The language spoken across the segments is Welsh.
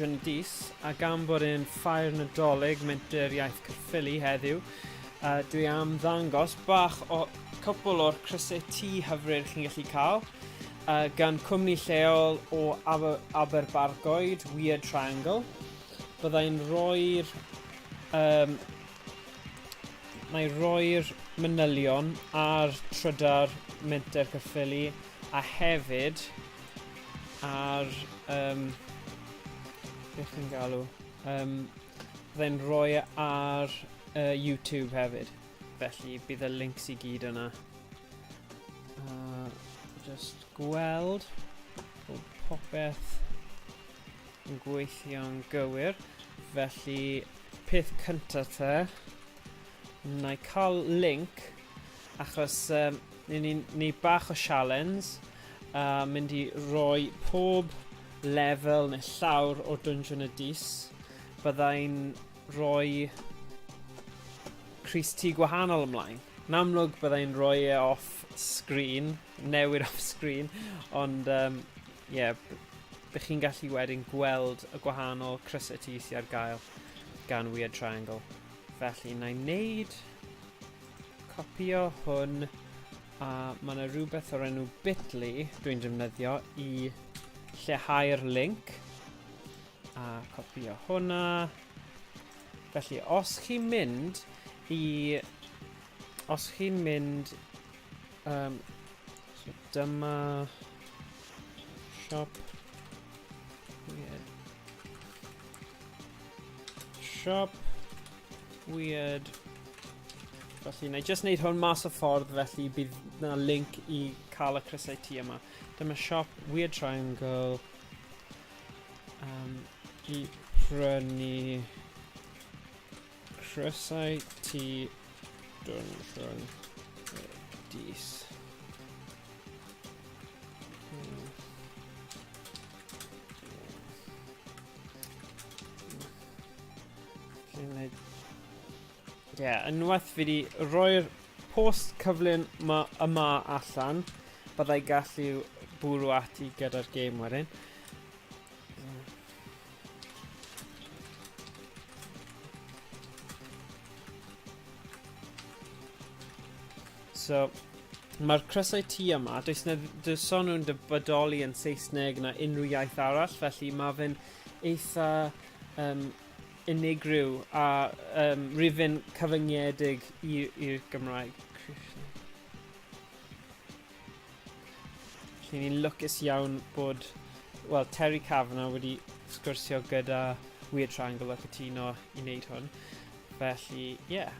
Dungeon Dis, a gan bod e'n ffair Nadolig Menter Iaith Caerffili heddiw, uh, dwi am ddangos bach o cwpl o'r crysau T hyfryd chi'n gallu cael uh, gan cwmni lleol o Aber Aberbargoed, Weird Triangle. Byddai'n rhoi'r um, Mae rhoi'r manylion ar trydar Menter Caerffili a hefyd ar... Um, beth chi'n galw? Um, byddai'n rhoi e ar uh, YouTube hefyd. Felly bydd y links i gyd yna. Uh, just gweld bod popeth yn gweithio'n gywir. Felly, peth cyntaf te, na i cael link, achos um, ni, ni, ni bach o sialens, a mynd i roi pob lefel neu llawr o Dungeon y Dis. Byddai'n rhoi crys T gwahanol ymlaen. Yn amlwg byddai'n rhoi e off screen, newid off screen, ond um, yeah, bych chi'n gallu wedyn gweld y gwahanol crysau T sydd ar gael gan Weird Triangle. Felly, na i wneud copio hwn a mae yna rhywbeth o'r enw Bitly dwi'n defnyddio i lleihau'r link a copio hwnna. Felly, os chi'n mynd i... Os chi'n mynd... Um, so dyma... Shop... Weird. Shop... Weird. Felly, na i just wneud hwn mas o ffordd, felly bydd na link i cael y crysau T yma. Dyma siop Weird Triangle um, i prynu crysau T Dungeon Dis. Ie, yeah, unwaith fi wedi rhoi'r post cyflym ma, yma allan, byddai gallu bwrw ati gyda'r gêm wedyn. So, mae'r crysau T yma, does na, does son nhw'n bodoli yn Saesneg na unrhyw iaith arall, felly mae fe'n eitha um, unigryw a um, rhifyn cyfyngiedig i'r Gymraeg. Felly ni'n lwcus iawn bod wel, Terry Kavanagh wedi sgwrsio gyda Weird Triangle a cytuno i wneud hwn. Felly, ie. Yeah.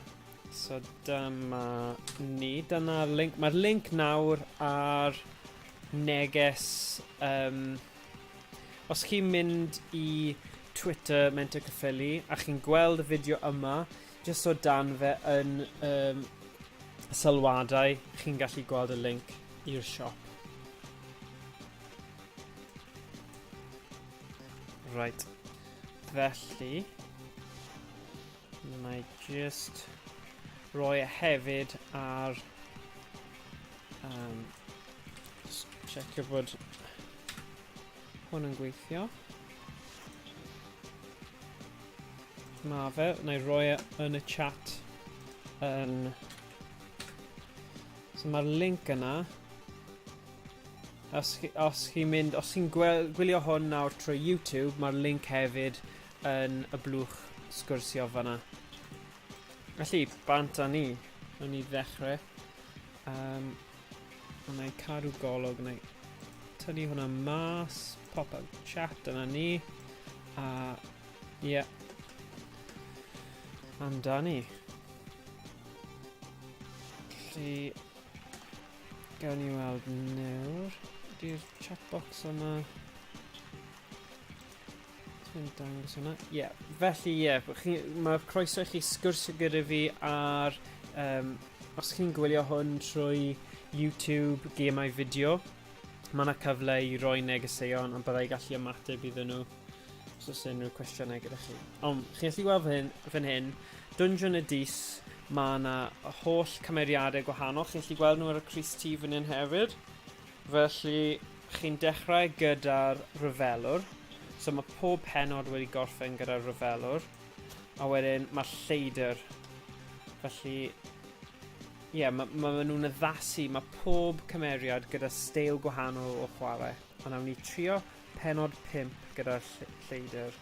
So dyma ni. Dyna'r link. Mae'r link nawr ar neges... Um, os chi'n mynd i Twitter Menter Cyffili a chi'n gweld y fideo yma, jyst o dan fe yn um, sylwadau, chi'n gallu gweld y link i'r siop. Right. Felly, mae just roi e hefyd ar... Um, just checio bod hwn yn gweithio. Ma fe, na i roi e yn y chat yn... So mae'r link yna. Os, chi, os chi'n mynd, os chi'n gwylio hwn nawr trwy YouTube, mae'r link hefyd yn y blwch sgwrsio fanna. Felly, bant â ni. Wnawn ni ddechrau. Um, a na i cadw golwg, na i tynnu hwnna mas, pop out chat, dyna ni. A, ie. Yeah. Amdani. Felly, gawn ni weld nawr. Ydy'r chat box yma? Dwi'n dangos hwnna. Ie, yeah. felly ie, yeah, mae croeso i chi sgwrsio gyda fi ar... Um, os chi'n gwylio hwn trwy YouTube, gemau fideo, mae yna cyfle i roi negeseuon ond byddai gallu ymateb iddyn nhw os oes unrhyw cwestiynau gyda chi. Ond chi'n gallu gweld fan hyn, fan hyn Dungeon y Dis, mae yna holl cymeriadau gwahanol. Chi'n gallu gweld nhw ar y Cris T fan hyn hefyd. Felly, chi'n dechrau gyda'r rhyfelwr. So mae pob penod wedi gorffen gyda'r rhyfelwr. A wedyn mae'r lleidr. Felly, ie, yeah, mae ma, ma nhw'n addasu, mae pob cymeriad gyda steil gwahanol o chwarae. A nawn ni trio penod 5 gyda'r lleidr.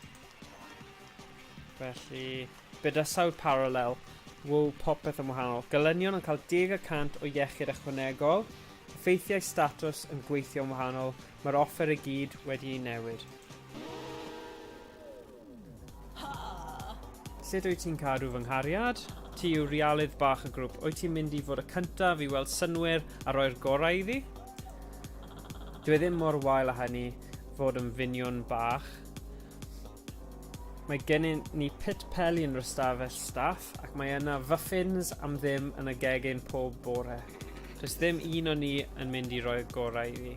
Felly, bydysawd paralel, wow, popeth yn wahanol. Gelynion yn cael 10% o iechyd ychwanegol, effeithiau statws yn gweithio'n wahanol, mae'r offer i gyd wedi ei newid. Sut wyt ti'n cadw fy nghariad? Ti yw realydd bach y grŵp. Wyt ti'n mynd i fod y cyntaf i weld synnwyr a rhoi'r gorau iddi? Dwi e ddim mor wael â hynny fod yn finiwn bach. Mae gennym ni pit peli yn yr ystafell staff ac mae yna fyffins am ddim yn y gegin pob bore. Does ddim un o ni yn mynd i roi'r gorau iddi.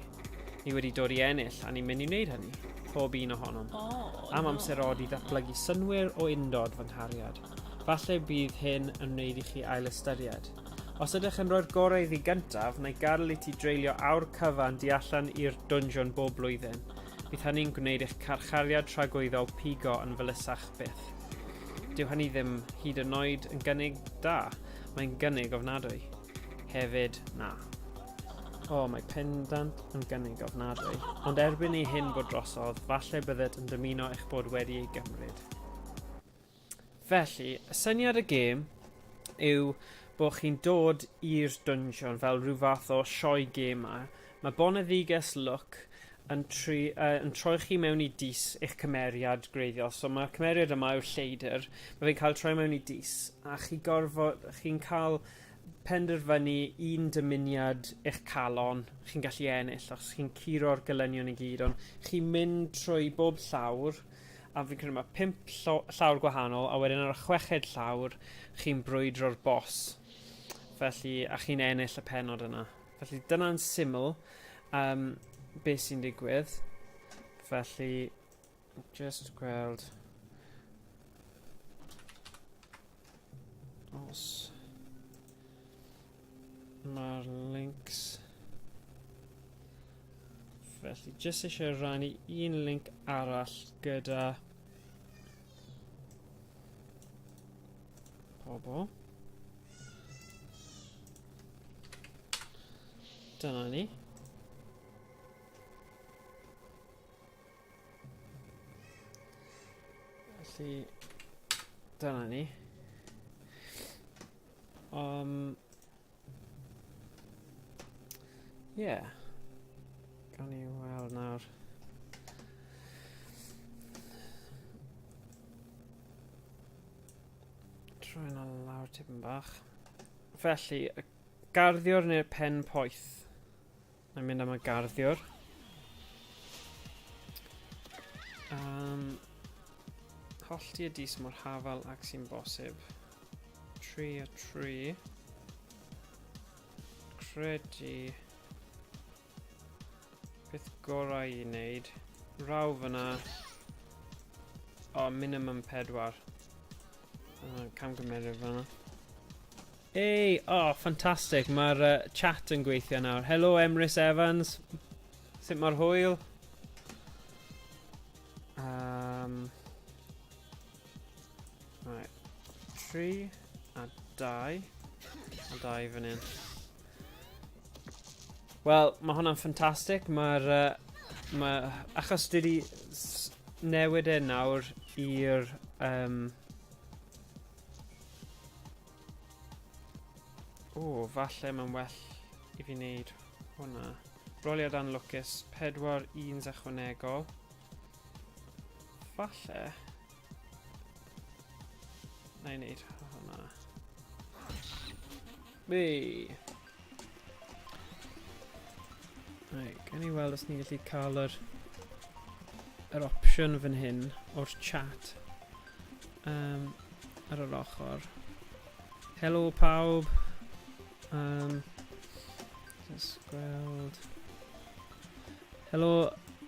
Ni wedi dod i ennill, a ni'n mynd i wneud hynny. Pob un ohonom. Oh, Am amser od i ddatblygu synnwyr o undod, fy nghariad. Falle bydd hyn yn wneud i chi ailystyried. Os ydych yn rhoi'r gorau iddi gyntaf, na i gadael i ti dreulio awr cyfan di allan i'r dwnsiwn bob blwyddyn. Bydd hynny'n gwneud eich carchariad tragwyddol pigo yn felysach byth. Dyw hynny ddim hyd yn oed yn gynnig da. Mae'n gynnig ofnadwy. Hefyd, na. O, mae pendant yn gynnig ofnadwy. Ond erbyn i hyn fod drosodd, falle byddet yn dymuno eich bod wedi ei gymryd. Felly, y syniad y gêm yw bod chi'n dod i'r dungeon fel rhyw fath o sioe gemau. Mae boneddiges Luke yn, tri, yn troi chi mewn i dis eich cymeriad greiddiol. So mae'r cymeriad yma yw'r lleidr. Mae fe'n cael troi mewn i dis a chi gorfod, chi'n cael penderfynu un dymuniad eich calon, chi'n gallu ennill os chi'n curo'r gelynion i gyd, ond chi'n mynd trwy bob llawr, a fi'n credu mae pump llawr gwahanol, a wedyn ar y chweched llawr, chi'n brwydro'r boss. Felly, a chi'n ennill y penod yna. Felly, dyna'n syml beth sy'n digwydd. Felly, just gweld os mae'r links. Felly, jyst eisiau rannu un link arall gyda pobl. Dyna ni. Felly, dyna ni. Yeah. Gawn ni weld nawr. Troi yna lawr tipyn bach. Felly, y garddiwr neu'r pen poeth? Mae'n mynd am y garddiwr. Hollti y dis mor hafal ag sy'n bosib. 3 a 3. Credu... Beth gorau i wneud. Raw fyna. O, oh, minimum 4. Camgymeriad fyna. Ei, oh, ffantastig. Mae'r chat yn gweithio nawr. Helo, Emrys Evans. Sut mae'r hwyl? Right. 3 a 2. A 2 fan hyn. Wel, mae hwnna'n ffantastig. Mae'r... mae, achos dwi wedi newid e nawr i'r... O, falle mae'n well i fi wneud hwnna. Roliad anlwcus, 4 uns ychwanegol. Falle... Na i wneud hwnna. Wei! Right, gan i weld os ni'n gallu cael yr, yr opsiwn fan hyn o'r chat ar yr ochr. Helo pawb. Just gweld. Helo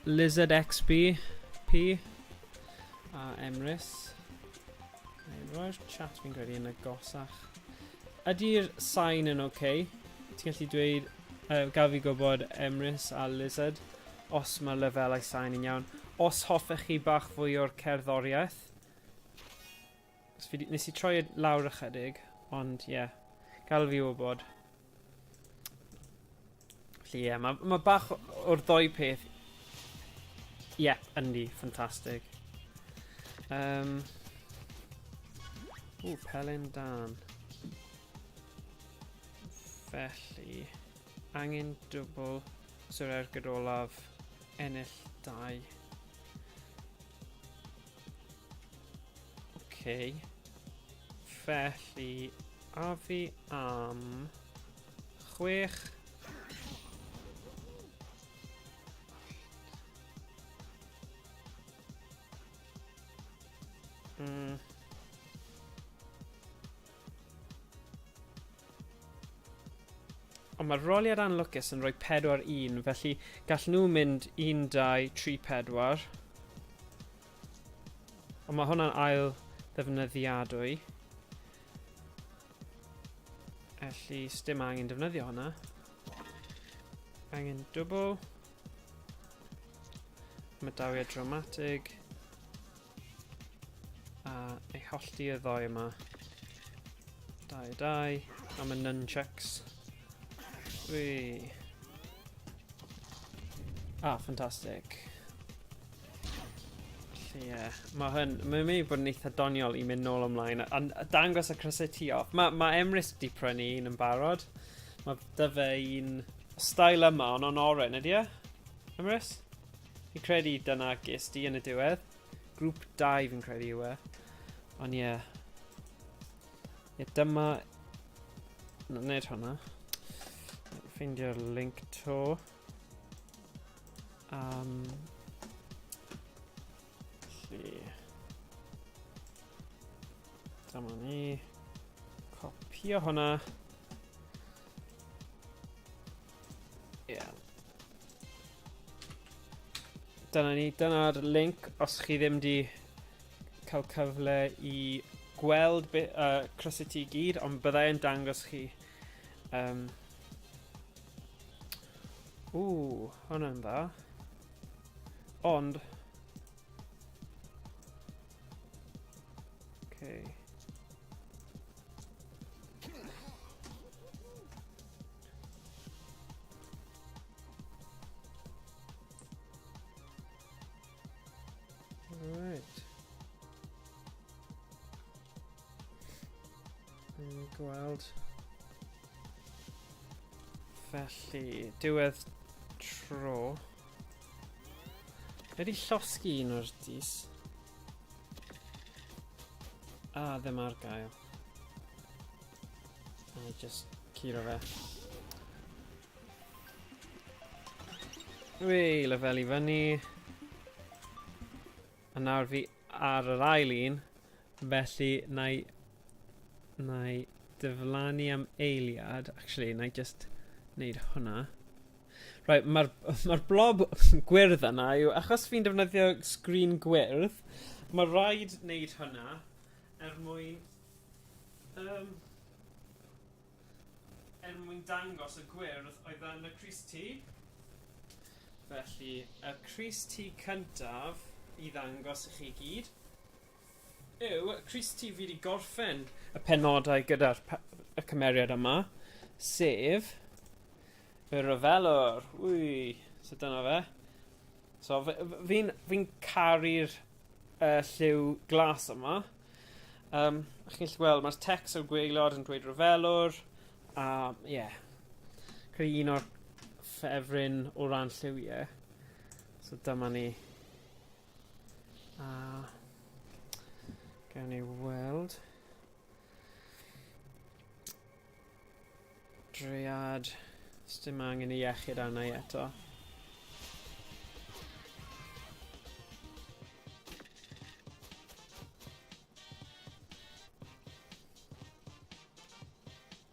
Lizard XB P a Emrys. Na i roi'r chat fi'n credu yn agosach. Ydy'r sain yn oce? Okay? Ti'n gallu dweud, gael fi gwybod Emrys a Lizard, os mae'r lefelau sain yn iawn. Os hoffech chi bach fwy o'r cerddoriaeth. Fi, nes i troi e lawr ychydig, ond ie, yeah, gael fi wybod. Felly ie, yeah, mae ma bach o'r ddoi peth. Ie, yeah, yndi, ffantastig. Um, ww, pelyn dan. Felly, angen dwbl, so'r ergyd olaf, ennill 2. Ok. Felly, a fi am chwech. Ond mae'r roliad anlwcus yn rhoi 4-1, felly gall nhw mynd 1, 2, 3, 4. Ond mae hwnna'n ail ddefnyddiadwy. Felly, sdim angen defnyddio hwnna. Angen dwbl. Mydawiad dramatig. A ei hollti y ddoi yma. 2, 2. Am y nunchucks. Wee. Ah, ffantastig. Felly, ie. Yeah. Mae hyn, mae'n mynd i bod yn eitha doniol i mynd nôl ymlaen a, a dangos y crysau ti off. Mae, mae Emrys wedi prynu un yn barod. Mae dy fe un style yma, ond o'n oren, ydy e? Emrys? Fi'n credu dyna ges di yn y diwedd. Grŵp 2 fi'n credu yw e. Ond ie. Yeah. Ie, dyma... Na, nid hwnna. Ffeindio'r link to. Felly... Dyma ni. Copio hwnna. Ie. Yeah. Dyna ni, dyna'r link os chi ddim di cael cyfle i gweld be, crysau ti gyd, ond byddai yn dangos chi. Um, Ww, hwnna'n dda. Ond... Okay. Right. Gweld. Felly, diwedd tro. Ydy llosgi un o'r dis? Ah, ddim ar gael. I just curo fe. Wei, lefel i fyny. A nawr fi ar yr ail un, felly na i, na i diflannu am eiliad. Actually, na i just wneud hwnna. Right, mae'r ma blob gwyrdd yna yw, achos fi'n defnyddio sgrin gwyrdd, mae rhaid wneud hwnna er mwyn, um, er mwyn dangos y gwyrdd oedd yn y crys T. Felly, y crys T cyntaf i ddangos i chi gyd yw y crys T fi wedi gorffen y penodau gyda'r y cymeriad yma, sef y rhyfelwr. Wy, so dyna fe. So fi'n fi caru'r lliw glas yma. Um, chi'n gallu gweld, mae'r text o'r gwaelod yn dweud rhyfelwr, a ie. Yeah. Credu un o'r ffefryn o ran lliwiau. So dyma ni. A gawn ni weld. Dreiad. Sdim angen i iechyd arna i eto.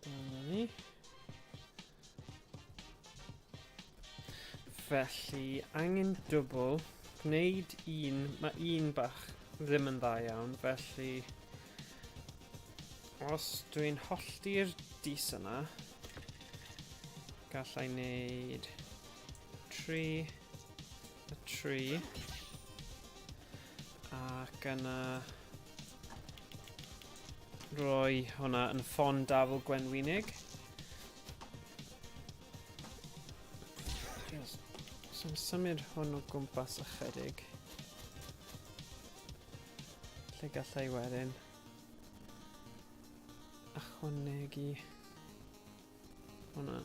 Dyna ni. Felly, angen dwbl. Gwneud un, mae un bach ddim yn dda iawn, felly os dwi'n hollti'r dis yna, gallai wneud 3 a 3. Ac yna roi hwnna yn ffon dafl gwenwynig. Just, so symud hwn o gwmpas ychydig. Lle gallai wedyn ychwanegu hwnna.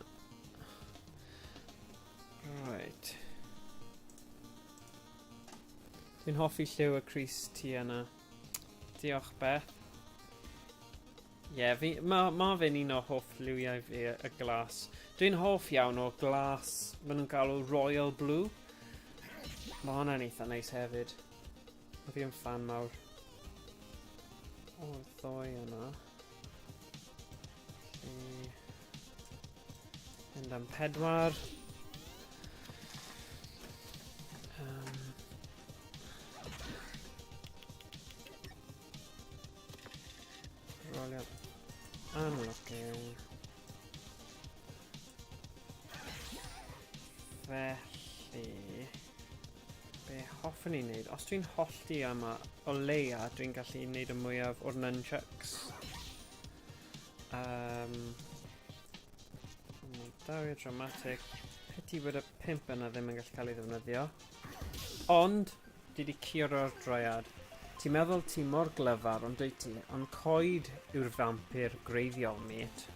Right. Dwi'n hoffi lliw y crys ti yna. Diolch Beth. Ie, yeah, fi, mae ma fe'n un o hoff liwiau fi, y glas. Dwi'n hoff iawn o glas, maen nhw'n galw Royal Blue. Mae hwnna'n eitha neis hefyd. Mae fi yn fan mawr o'r ddoi yna. Felly, mynd am pedwar. Um, rolio unlocking. Felly, be hoffwn i wneud? Os dwi'n hollti yma, o leia dwi'n gallu wneud y mwyaf o'r nunchucks. Um, Dario dramatic. Pity bod y pimp yna ddim yn gallu cael ei ddefnyddio. Ond, dwi wedi curo'r dryad. Ti'n meddwl ti mor glyfar, ond dwyt ti, ond coed yw'r fampir gwreiddiol, mate.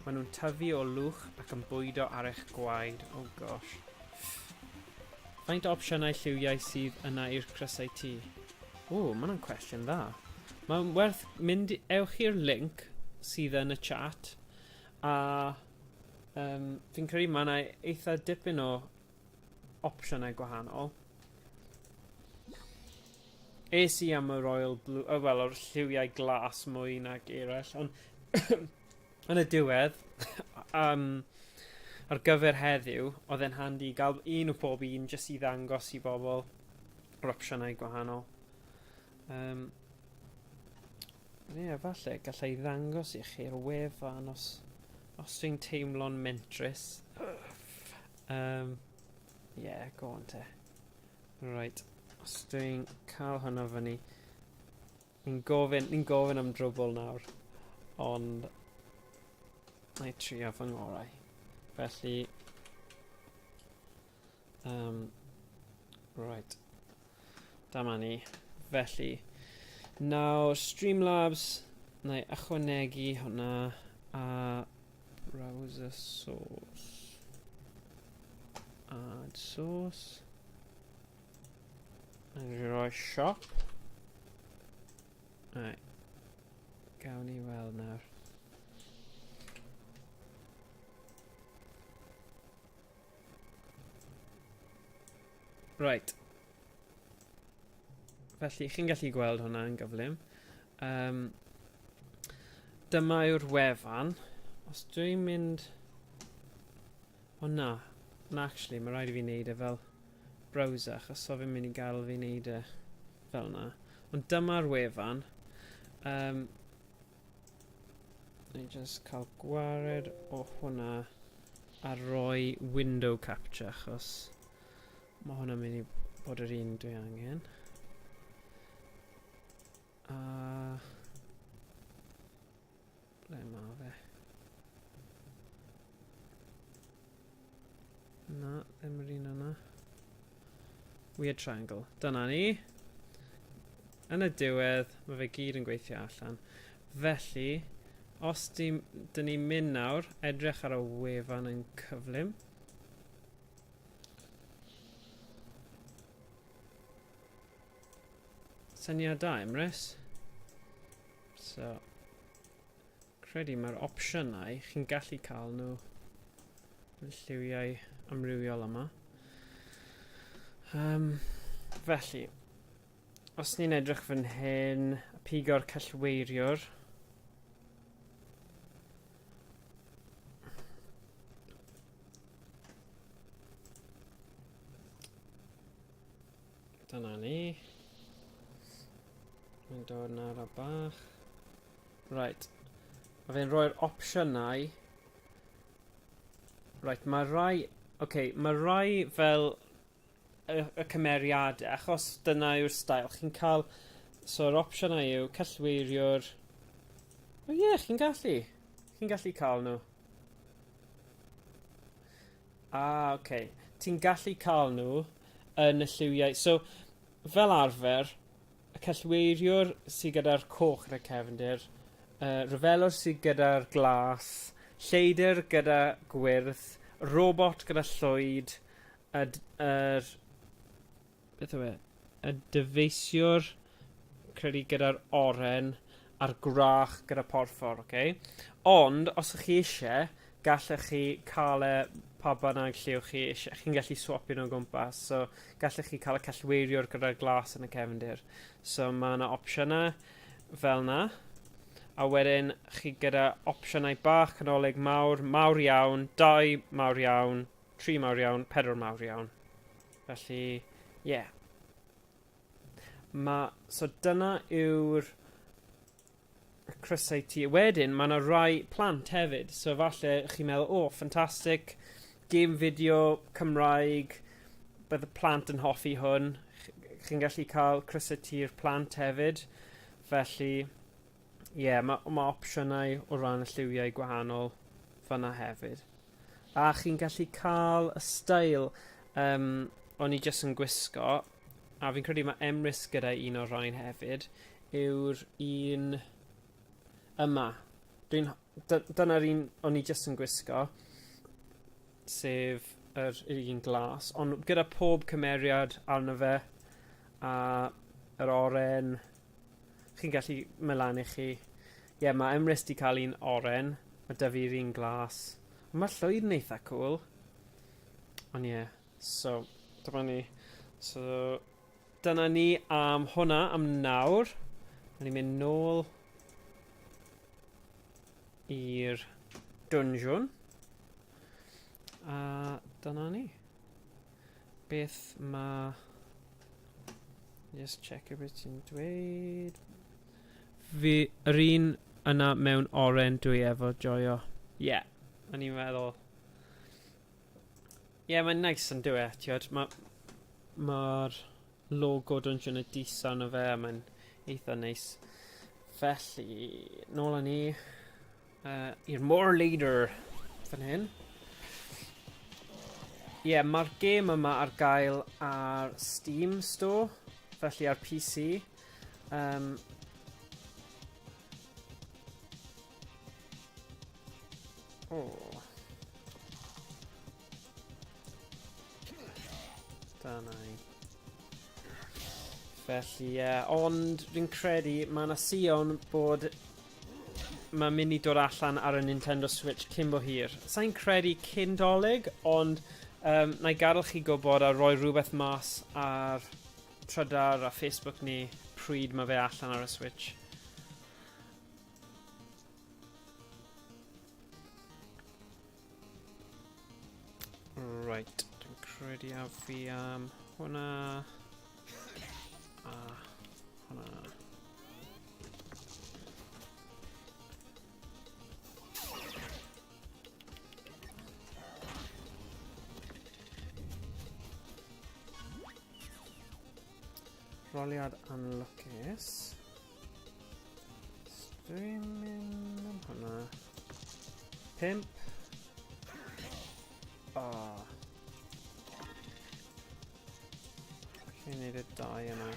Maen nhw'n tyfu o lwch ac yn bwydo ar eich gwaed. Oh gosh. Faint o opsiynau lliwiau sydd yna i'r crysau T? O, mae hwnna'n cwestiwn dda. Mae'n werth mynd, ewch i'r link sydd yn y chat, a um, fi'n credu mae yna eitha dipyn o opsiynau gwahanol. Es i am y Royal Blue, oh, wel, o'r lliwiau glas mwy nag eraill, ond yn y diwedd, um, ar gyfer heddiw, oedd e'n handi i gael un o pob un jyst i ddangos i bobl yr opsiynau gwahanol. Um, Ie, yeah, falle gallai ddangos i chi'r wefan os, os dwi'n teimlo'n mentrus. Um, yeah, go on te. Right, os dwi'n cael hwnna fyny. Ni'n gofyn, ni'n gofyn am drwbl nawr, ond na i trio fy ngorau. Felly, um, right, dyma ni. Felly, nawr Streamlabs, na i ychwanegu hwnna a browser source. Add source. A ni rhoi shop. Right. Gawn ni weld nawr. Right. Felly, chi'n gallu gweld hwnna yn gyflym. Um, dyma yw'r wefan. Os dwi'n mynd... O na, na actually, mae rhaid i fi wneud e fel browser, achos so fi'n mynd i gael fi wneud e fel na. Ond dyma'r wefan. Um, Ni just cael gwared o hwnna a roi window capture achos mae hwnna'n mynd i bod yr un dwi angen. A ble mae fe? Na, ddim yr un yna. Weird triangle. Dyna ni. Yn y diwedd, mae fe gyd yn gweithio allan. Felly, os dyn ni'n mynd nawr, edrych ar y wefan yn cyflym. Syniad da, Emrys. So, credu mae'r opsiynau, chi'n gallu cael nhw yn lliwiau amrywiol yma. Um, felly, os ni'n edrych fan hyn, pigo'r cellweiriwr, Dyna ni. Mae'n dod yn ara bach. Right. Mae fe'n rhoi'r opsiynau. Right, mae rai... Okay, mae rai fel y, y cymeriadau, achos dyna yw'r stael, chi'n cael... So yr opsiynau yw cellweiriwr... O ie, yeah, chi'n gallu. Chi'n gallu cael nhw. Ah, oce. Okay. Ti'n gallu cael nhw yn y lliwiau. So, fel arfer, y cellweiriwr sydd gyda'r coch yn y cefndir, y rhyfelwr sydd gyda'r glas, lleidr gyda gwyrdd, robot gyda llwyd, y, yr, beth yw e? Y dyfeisiwr, credu gyda'r oren, a'r gwrach gyda porffor, oce? Okay? Ond, os ych chi eisiau, gallech chi cael e pa bynnag lliw chi eisiau. Chi'n gallu swapio nhw o gwmpas, so gallech chi cael y cellweiriwr gyda'r glas yn y cefndir. So mae yna opsiynau fel na. A wedyn chi gyda opsiynau bach, canolig, mawr, mawr iawn, dau mawr iawn, tri mawr iawn, pedwar mawr iawn. Felly, ie. Yeah. Ma, so dyna yw'r crysau T. Wedyn, mae yna rai plant hefyd, so falle chi'n meddwl, o, oh, ffantastig, game video Cymraeg, bydd y plant yn hoffi hwn. Chi'n gallu cael crysau T i'r plant hefyd. Felly, ie, yeah, mae, ma opsiynau o ran y lliwiau gwahanol fyna hefyd. A chi'n gallu cael y stael um, o'n i jyst yn gwisgo, a fi'n credu mae Emrys gyda un o'r rhain hefyd, yw'r un yma. Dwi'n, dyna'r un o'n i jyst yn gwisgo, sef yr, yr un glas, ond gyda pob cymeriad arno fe, a yr oren, chi'n gallu melan i chi. Ie, yeah, mae Emrys di cael un oren, mae da fi'r un glas. Ond mae llwyd yn eitha cool. Ond ie, yeah, so, dyma ni. So, dyna ni am hwnna am nawr. Mae'n ni'n mynd nôl i'r dungeon. A dyna ni. Beth mae... Just check beth ti'n dweud. Fi, yr un yna mewn oren dwi efo joio. Ie, yeah, o'n i'n meddwl. Ie, yeah, mae'n nice yn dyw e, ti'od. Mae'r ma logo Dungeon y Dis arno fe, a mae'n eitha neis. Felly, nôl â ni i'r More Leader fan hyn. Ie, yeah, mae'r gêm yma ar gael ar Steam Store, felly ar PC. Um, oh. Dyna ni. Felly, ie, yeah, ond fi'n credu mae yna sion bod mae'n mynd i dod allan ar y Nintendo Switch cyn bo hir. Sa'n credu cyn dolyg, ond um, na i gadael chi gwybod a roi rhywbeth mas ar Trydar a Facebook ni pryd mae fe allan ar y Switch. Right, dwi'n credu a fi am hwnna. A hwnna. Roliad anlwcus. Dwi'n mynd am hwnna. Pimp. Oh. Felly wneud y dau yna.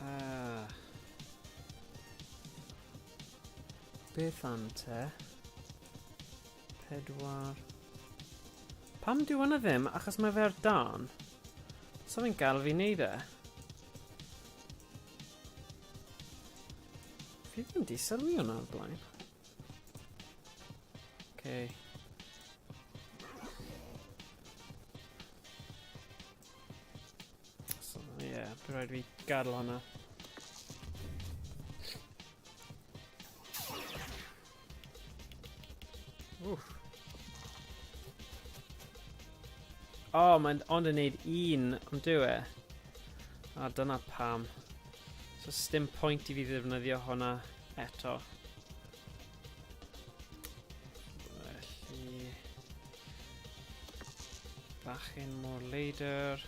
Ah. Beth am te? Pedwar. Pam dyw hwnna ddim? Achos mae fe ar dan. So fi'n gael fi wneud e. Fi ddim di sylwi hwnna o'r blaen. Okay. So, ie, yeah, bydd rhaid fi gadael hwnna. Wff. O, oh, mae'n ond yn neud un, ond dyw e? A dyna pam. So, sdim pwynt i fi ddefnyddio hwnna eto. Felly... Bachyn mor leidr.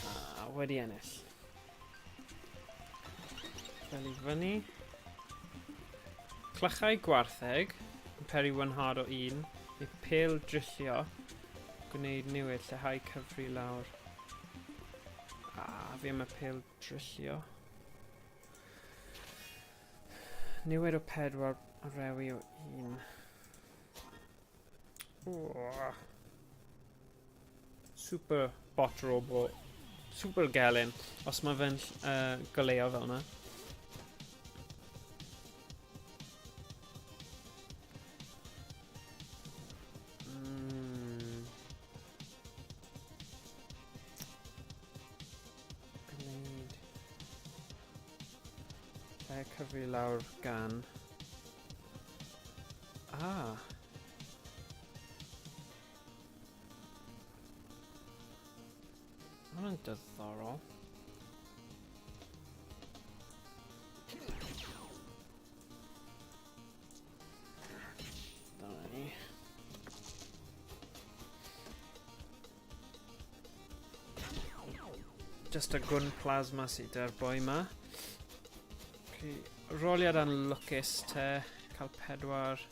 A wedi ennill. Fel i fyny. Clychau gwartheg, yn peri one hard o un, neu pel drillio, gwneud newid, lleihau cyfri lawr. A, fi am y pel drillio. Newid o pedwar, rewi o un. Oh. Super bot robot. Super gelyn. Os mae fe'n goleuo fel yna. Gwneud. Lle cyfri lawr gan. Ah. Mae hwnna'n diddorol. Dyna ni. Just a gwn plasma sydd da'r boi ma. Okay. Roliad anlwcus te, cael pedwar.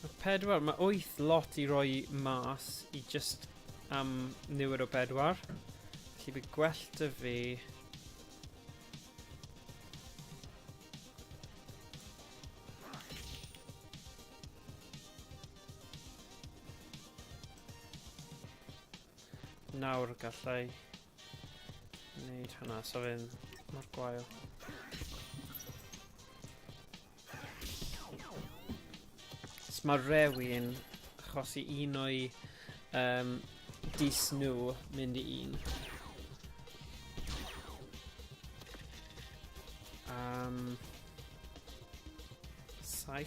Mae pedwar, mae wyth lot i roi mas i just am niwed o bedwar. Felly bydd gwell dy fi Nawr gallai wneud hwnna, so fe'n mor gwael. So mae rewi'n achosi un o'i dis nhw mynd i un. 7.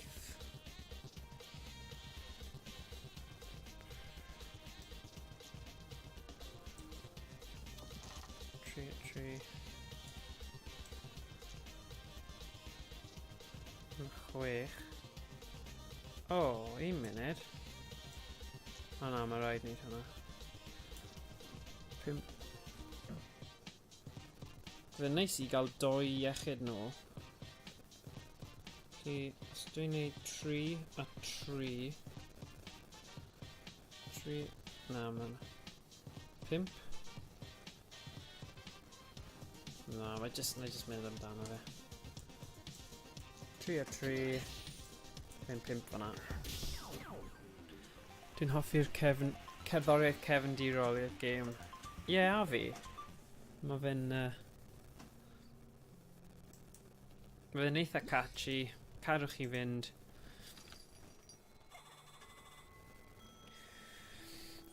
Tri, tri. 6. O, oh, un munud. O na, mae rhaid wneud hwnna. 5. Bydd neis i gael doi iechyd nôl. Felly, os dwi'n neud 3 a 3... 3... Na, mae'n... 5? Na, mae jyst, na jyst mynd amdano fe. 3 a 3... 5 5 fanna. Dwi'n hoffi'r cefn, cerddoriaeth cefndirol i'r gêm. Ie, yeah, a fi. Mae fe'n... Mae fe'n eitha catchy. Cadwch chi fynd.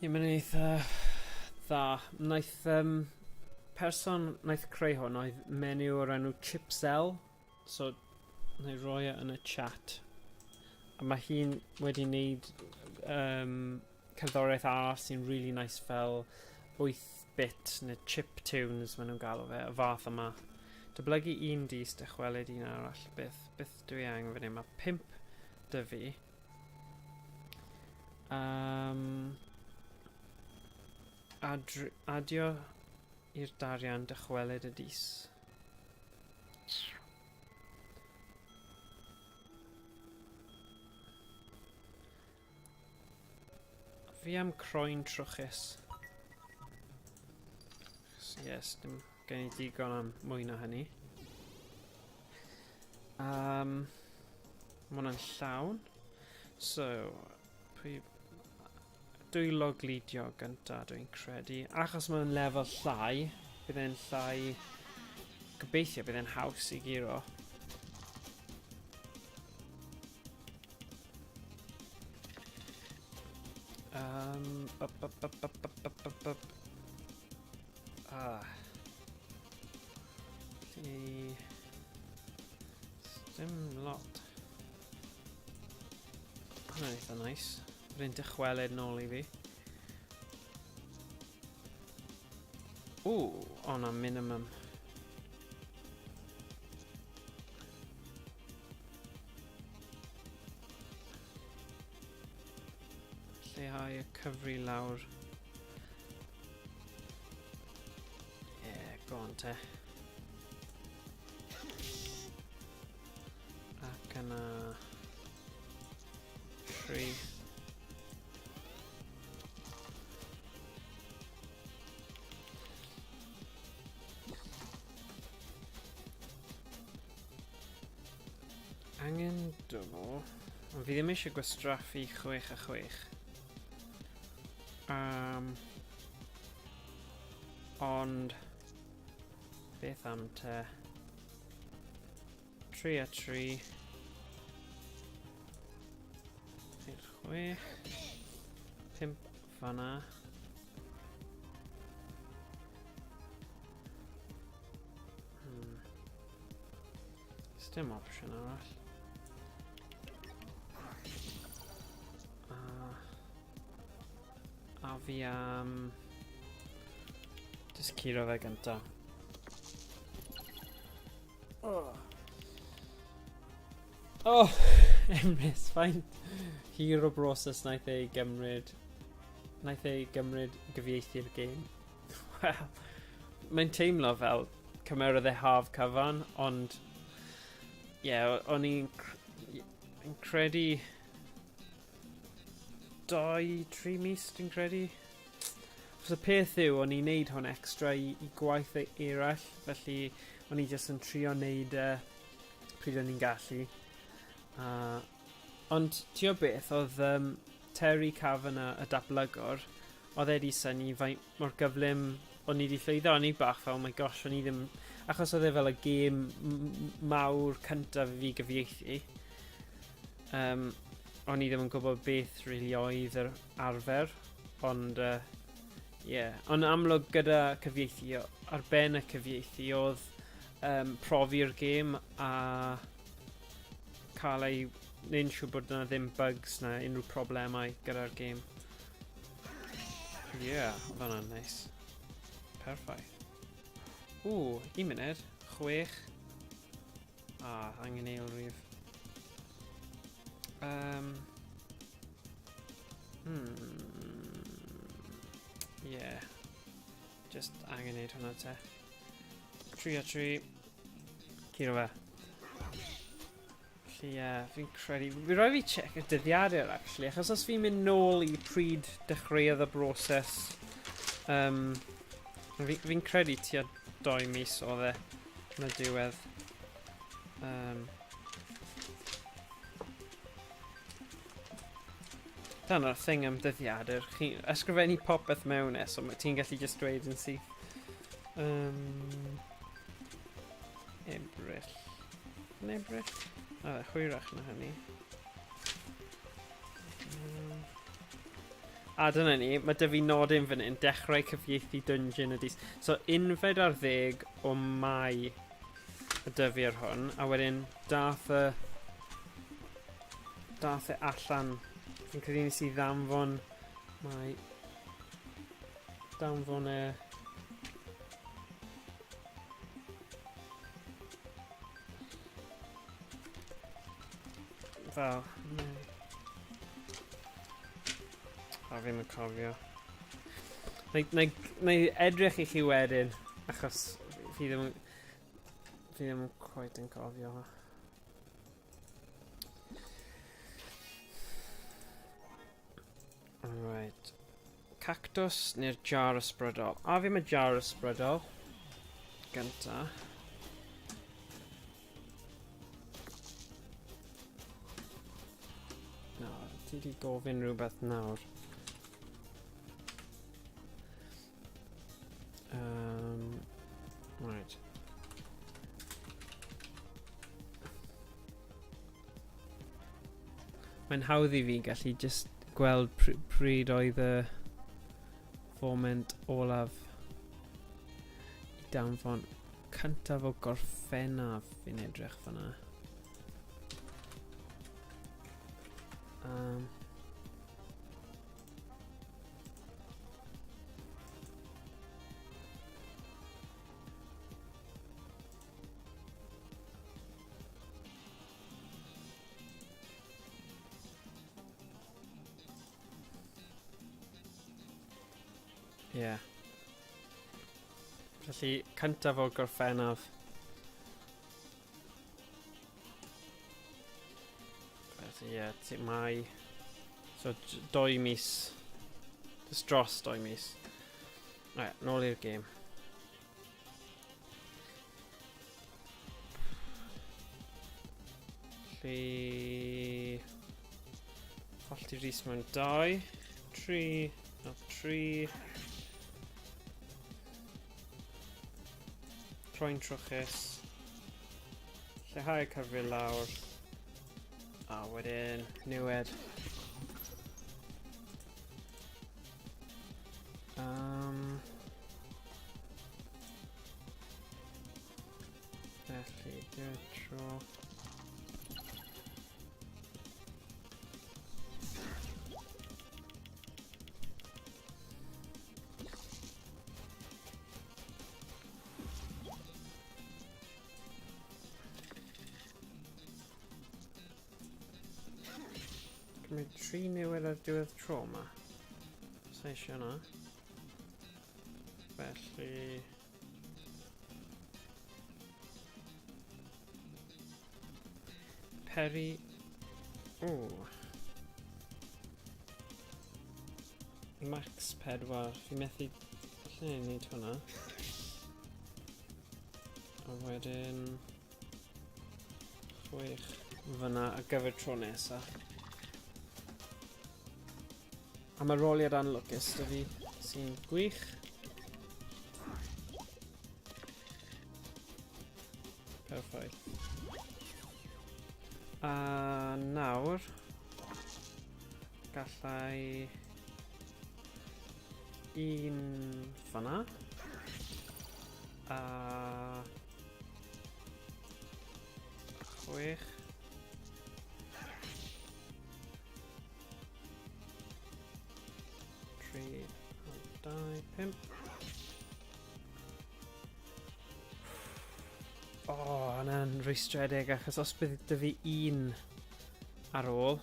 Ie, mae'n eitha dda. Wnaeth person wnaeth creu hwn oedd menyw o'r enw Chipzel. So, wna i roi e yn y chat. A mae hi'n wedi wneud cerddoriaeth arall sy'n really nice fel 8-bit neu chip tunes maen nhw'n galw fe, y fath yma. Dyblygu un dis, dychwelyd un arall. Beth, beth dwi angen fan hyn? Mae 5 dy fi. Adio i'r darian dychwelyd y dis. Fi am croen trwchus. Yes, dim gen i digon am mwy na hynny. Mae hwnna'n llawn. So, pwy... Dwylo glidio gynta, dwi'n credu. Achos mae'n lefel llai, bydd e'n llai... Gobeithio bydd e'n haws i guro. Up, up, up, up, up, up, up, up. Ah. Felly... Dim lot. eitha nice. Rwy'n dychwelyd nôl i fi. Ooh, o na, minimum. Lleihau y cyfri lawr. Yeah, go on te. Ac yna... 3. Angen dwbl. Ond fi ddim eisiau gwastraffu 6 a 6. Ond... Beth am te? 3 a 3. 6. 5 fanna. Dim opsiwn arall. A fi am... Just curo fe gynta. Oh. Oh, Emrys, faint hir o broses naeth ei gymryd naeth ei gymryd gyfieithu'r gêm? Wel, mae'n teimlo fel cymerodd e haf cyfan, ond ie, yeah, o'n i'n credu 2-3 mis, dwi'n credu. Achos y peth yw, o'n i'n neud hwn extra i gwaith eraill, felly o'n i jyst yn trio neud e pryd o'n i'n gallu. Ond ti o beth, oedd Terry Kavanagh, y datblygwr, oedd e 'di synnu faint mor gyflym o'n i 'di llwyddo. O'n i bach fel, oh my gosh, o'n i ddim... Achos oedd e fel y gêm mawr cyntaf i fi gyfieithu. O'n i ddim yn gwybod beth really oedd yr arfer, ond yeah. Ond amlwg gyda cyfieithu, ar ben y cyfieithu oedd profi'r gêm a cael ei wneud yn siŵr bod yna ddim bugs na unrhyw problemau gyda'r gêm. Yeah, oedd hwnna'n neis. Perffaith. Ww, un munud. 6. Ah, angen eilrif. Yeah. Just angen neud hwnna te. 3 a 3. Curo fe. Felly, yeah, fi'n credu... Fi rhaid fi check y dyddiadur, actually, achos os fi'n mynd nôl i pryd dechreuodd y broses, fi credu tua 2 mis oedd e yn y diwedd. Dyna'r thing am dyddiadur. Chi ysgrifennu popeth mewn e, so ti'n gallu just dweud yn syth. Ebrill. Yn Ebrill? O, hwyrach na hynny. A dyna ni, mae dy fi nodyn fan hyn, dechrau cyfieithu Dungeon y Dis. So, 11 o Mai y dyfu ar hwn, a wedyn dath e allan. Fi'n credu nes i ddanfon mae danfon e fel a fi'n yn cofio. Na i edrych i chi wedyn, achos fi ddim yn quite yn cofio. Alright. Cactus neu'r jar ysbrydol? A fi mae jar ysbrydol. Gynta. No, ti di gofyn rhywbeth nawr. Right. Mae'n hawdd i fi gallu just gweld pryd oedd y foment olaf i danfon. Cyntaf o Gorffennaf fi'n edrych fyna. Ie. Yeah. Felly, cyntaf o'r Gorffennaf. Felly, ie, yeah, mae... So, doi mis. Just dros doi mis. Right, nôl i'r gêm. Felly... Hollti Rhys mewn 2, 3, no 3. Croen trwchus. Lleihau cyfri lawr. A wedyn, niwed. Felly, diwedd tro. Cymryd tri newid ar diwedd tro yma. Sa eisiau yna. Felly... Peri... O. Max 4. Fi methu... Lle ni'n neud hwnna? A wedyn... 6 fyna ar gyfer tro nesa. A mae roliad anlwcus dy fi, sy'n gwych. Perffaith. A nawr, gallai un fanna. A 6. 3, 2, 5. O, oh, yna'n rwystredig achos os bydd dy fi un ar ôl.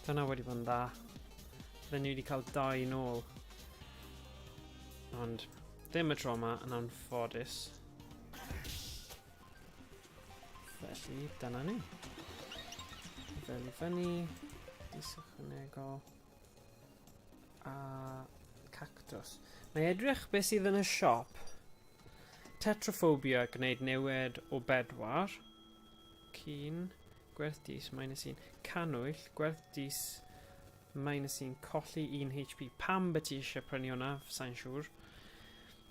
Dyna wedi bod yn dda. Bydden ni wedi cael dau nôl. Ond ddim y tro yma, yn anffodus. Felly, dyna ni. Fel i fyny, dis ychwanegol, a cactus. Mae edrych beth sydd yn y siop. Tetraphobia, gwneud newid o bedwar. Cyn, gwerth dis, minus 1. Canwyll, gwerth dis, minus 1. Colli 1 HP. Pam beth ti eisiau prynu hwnna? Sa'n siŵr.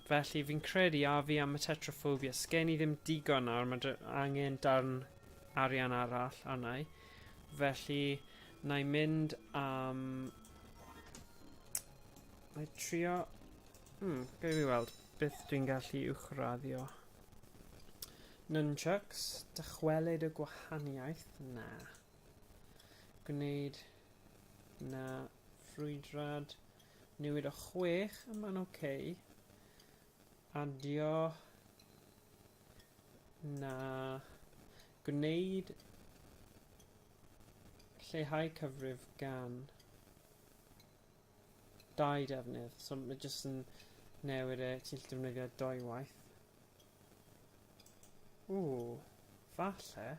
Felly fi'n credu a fi am y tetraphobia. Sgen i ddim digon nawr, mae angen darn arian arall arna i. Felly, na i mynd am... Na i trio... Gael fi weld beth dwi'n gallu uwchraddio. Nunchucks, dychwelyd y gwahaniaeth, na. Gwneud, na, ffrwydrad, newid o 6, yma'n oce. Okay. Adio, na, gwneud, lleihau cyfrif gan dau defnydd. So mae jyst yn newid e, ti'n defnyddio doi waith. Ww, falle.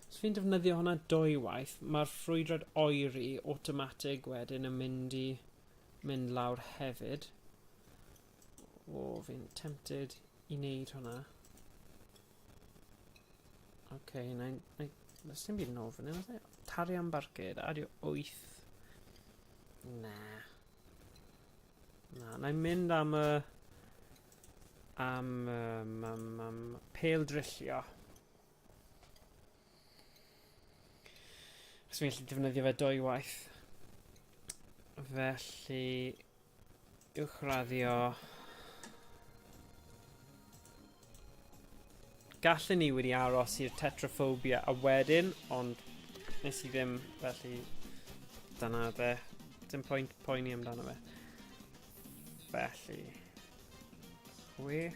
Os fi'n defnyddio hwnna dwy waith, mae'r ffrwydrad oeri automatig wedyn yn mynd i mynd lawr hefyd. O, fi'n tempted i wneud hwnna. Oce, okay, na i... Does dim byd yn ôl fan hyn, Tarian barcud, adio 8. Na. Na, na i'n mynd am y... Am, um, am, am pêl drillio. Chos fi'n gallu defnyddio fe dwy waith. Felly, uwchraddio... Gallen ni wedi aros i'r tetraphobia a wedyn, ond nes i ddim, felly dyna fe. Dim pwynt poeni amdano fe. Felly, 6,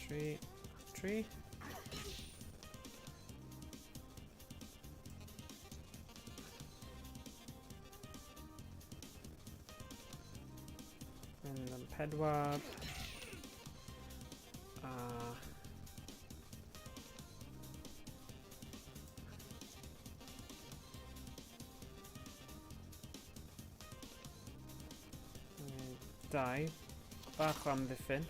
3, 3. Mynd am 4. A... 2. Bach o amddiffyn.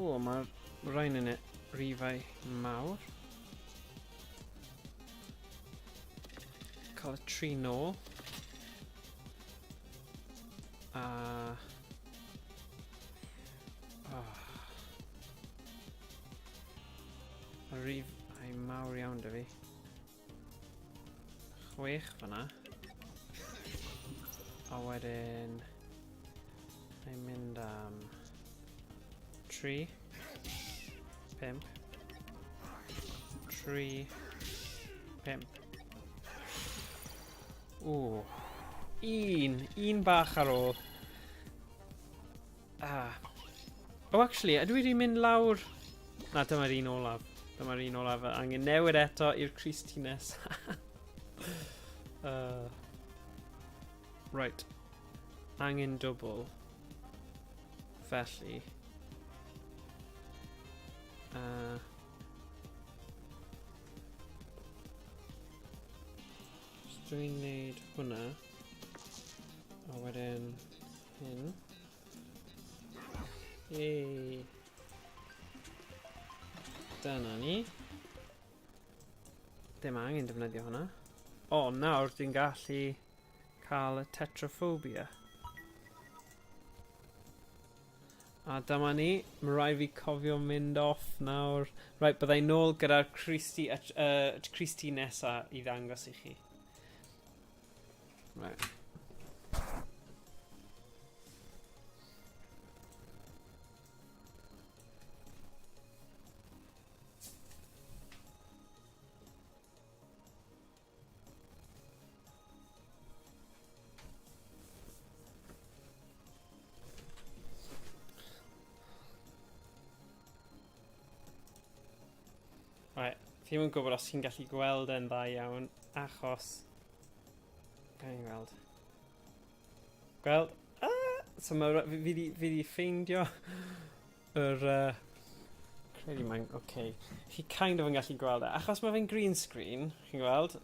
O, mae'r rhain yn rifau mawr. Cael y 3 nôl. A... Oh. Y rifau mawr iawn dy fi. 6 fyna. A wedyn... Mae'n mynd am 3, 5, 3, 5. Ww. Un bach ar ôl. Ah. Oh, actually, ydw i wedi mynd lawr... Na, dyma'r un olaf. Dyma'r un olaf. Angen newid eto i'r crys T nesaf. Right. Angen dwbl. Felly. Os dwi'n neud hwnna, a wedyn hyn. Yay! Dyna ni. Dim angen defnyddio hwnna. O, nawr dwi'n gallu cael y tetraphobia. A dyma ni, mae rhaid fi cofio mynd off nawr. Right, byddai nôl gyda'r Christy nesa i ddangos i chi. Right. Right, fi ddim yn gwybod os chi'n gallu gweld e'n dda iawn, achos... Gawn ni weld. Gweld? Ah! So mae, fi di ffeindio yr... Credu mae'n oce. Okay. Chi kind of yn gallu gweld e. Achos mae fe'n green screen, chi'n gweld?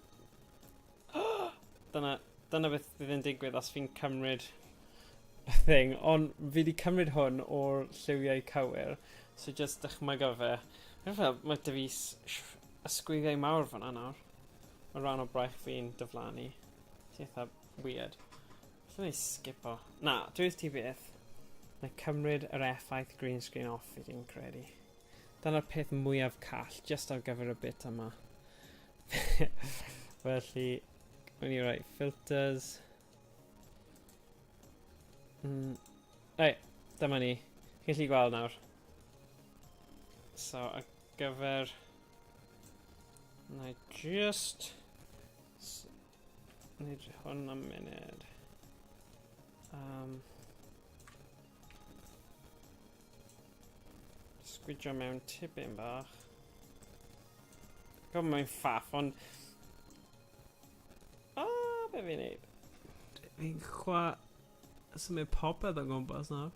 Dyna beth fydd yn digwydd os fi'n cymryd y thing. Ond fi wedi cymryd hwn o'r lliwiau cywir. So just dychmyga fe. Fi'n fel, mae dy fi ysgwyddiau mawr fyna nawr. Mae rhan o braich fi'n diflannu. Sy'n eitha weird. Alla i skipo. Na, dwi wrth ti beth. Mae cymryd yr effaith green screen off fi dwi'n credu. Dyna'r peth mwyaf call, just ar gyfer y bit yma. Felly, o'n i roi filters. Ei, dyma ni. Chi'n gallu gweld nawr. So, ar gyfer... Na i just... Wneud hwn am munud. Sgwidio mewn tipyn bach. Gwybod mae'n ffaff, ond... Ah, be fi'n neud? Fi'n chwa... Symud popeth o gwmpas nawr.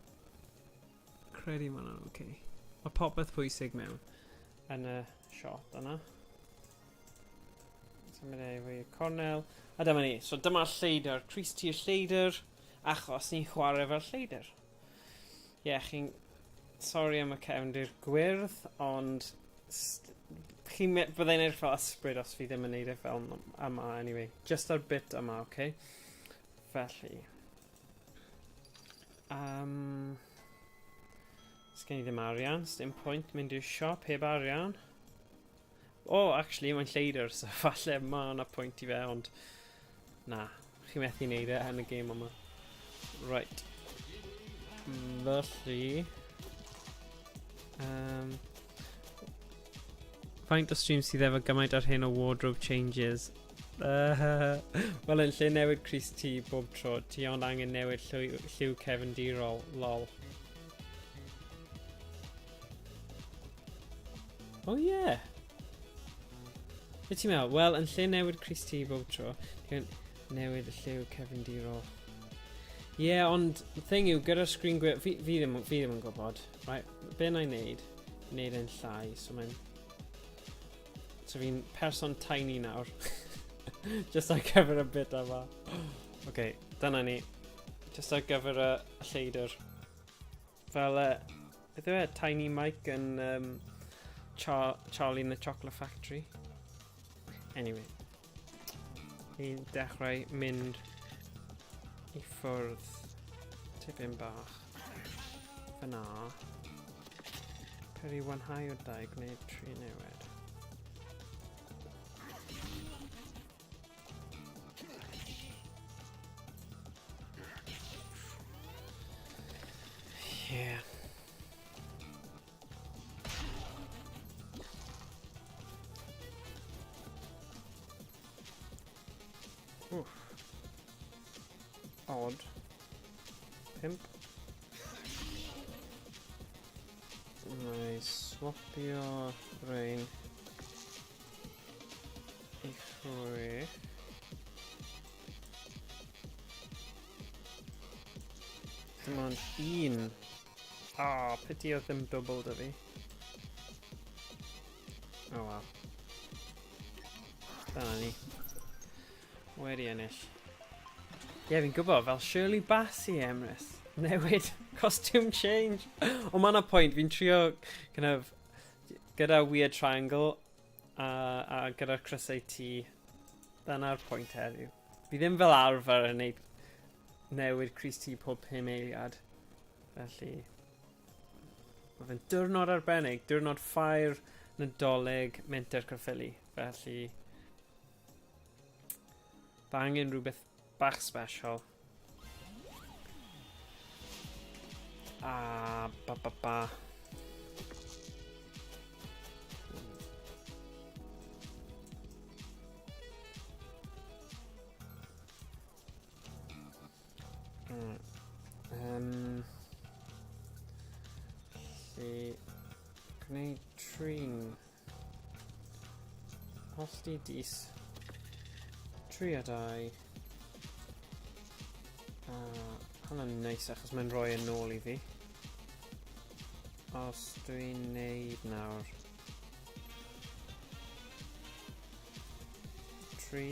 Credu ma' hwnna'n oce. Mae popeth pwysig mewn yn y shot yna. Symud e i cornel. A dyma ni. So dyma'r lleidr. Crys Tŷ'r lleidr. Achos ni'n chwarae fel lleidr. Ie, yeah, chi'n... Sorry am y cefndir gwyrdd, ond... Chi'n byddai'n edrych fel ysbryd os fi ddim yn neud e fel yma, anyway. Just ar bit yma, oce? Okay? Felly... Sgen i ddim arian, sdim pwynt mynd i'r siop heb arian. Oh, actually, mae'n lleidr, so falle ma' 'na pwynt i fe, ond na, chi methu neud e yn y gêm yma. Right. Felly... Faint o stream sydd efo gymaint ar hyn o wardrobe changes? Wel, yn lle newid crys T bob tro, ti ond angen newid lliw, lliw cefndirol, lol. Oh yeah. Be ti'n meddwl? Wel, yn lle newid crys T bob tro, ti'n newid y lliw cefndirol. Ie, yeah, ond thing yw, gyda'r screen gwe... Fi, fi, ddim, fi ddim yn gwybod. Right, be na i wneud? Wneud e'n llai, so mae'n... So fi'n person tiny nawr. Just ar gyfer y bit yma. Oce, okay, dyna ni. Just ar gyfer y lleidr. Fel, beth yw e? Tiny Mike yn um, Char Charlie in the Chocolate Factory. Anyway. Ni'n dechrau mynd i ffwrdd tipyn bach. Fyna. Peri wanhau o dau gwneud tri newid. Yeah. Oof. Odd. Pimp. Mae swapio rein i chwech. Dim ond un. Ah, oh, pity oedd ddim dwbl da fi. Oh well. Dyna ni. Wedi ennill. Ie, yeah, fi'n gwybod, fel Shirley Bassey, Emrys. Newid, costume change. Ond mae yna pwynt, fi'n trio, kind of, gyda Weird Triangle a, a gyda'r crysau T. Dyna'r pwynt heddiw. Fi ddim fel arfer yn neud newid crys T pob 5 eiliad. Felly, mae fe'n diwrnod arbennig, diwrnod ffair Nadolig Menter Caerffili. Felly, Mae angen rhywbeth bach special. A ba ba ba. Um, felly, gwneud trin. Hollti dis. 3 a 2. A hwnna'n neis achos mae'n rhoi yn ôl i fi. Os dwi'n neud nawr. 3.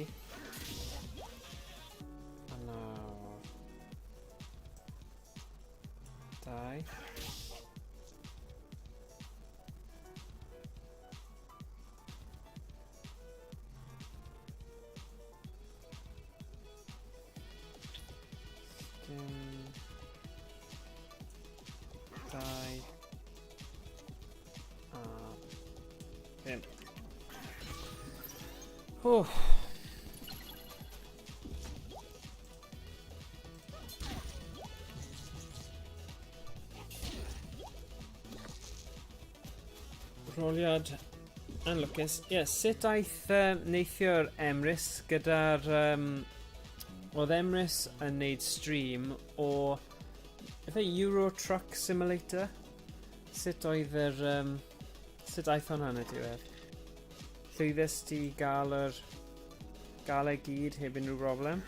A nawr. 2. Dim... Dau... A... Pump. Oh. Roliad anlwcus. Ie, yeah, sut aeth uh, neithiwr Emrys gyda'r... Um, oedd Emrys yn neud stream o... Beth e Euro Truck Simulator? Sut oedd yr... Um, sut aeth hwnna yn y diwedd? Llwyddes ti gael yr... gael e gyd heb unrhyw broblem?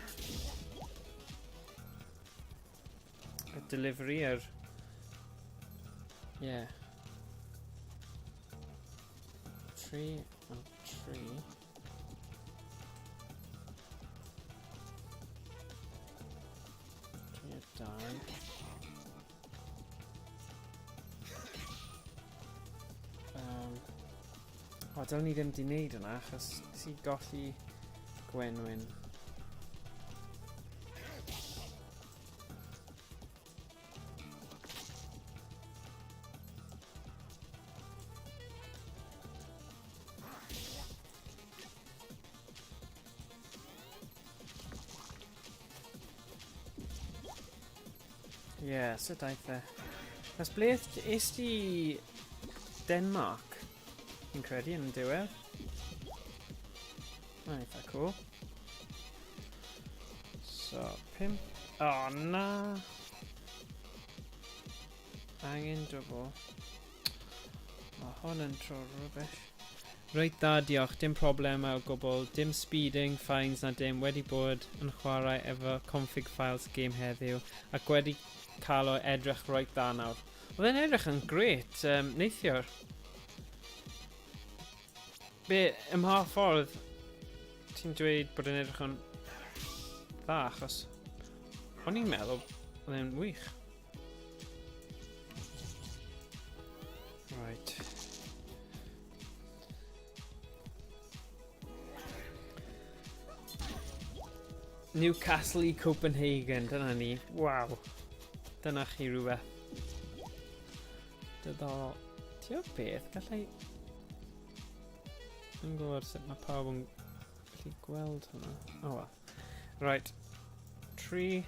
Y delivery, yr... Yeah. 3 a 3. Tri a dau. Um, o, dylen ni ddim di wneud yna, achos nes i golli Gwenwyn. Ie, yeah, sut aeth e? As ble es ti Denmark? Fi'n credu yn y diwedd. Mae'n eitha cool. So, 5. Oh, na! Angen dwbl. Mae hwn yn tro rubbish. Reit dda, diolch. Dim problemau o gwbl. Dim speeding, fines na dim. Wedi bod yn chwarae efo config files game heddiw ac wedi cael o edrych reit dda nawr. Oedd e'n edrych yn gret neithiwr. Be, ym mha ffordd ti'n dweud bod e'n edrych yn dda, achos o'n i'n meddwl oedd e'n wych. Right. Newcastle i Copenhagen, dyna ni. Waw. Dyna chi rhywbeth. Diddorol. Ti'n gwybod beth? Gallai... Yn gwybod sut mae pawb yn gallu gweld hwnna. Oh well. Right. 3.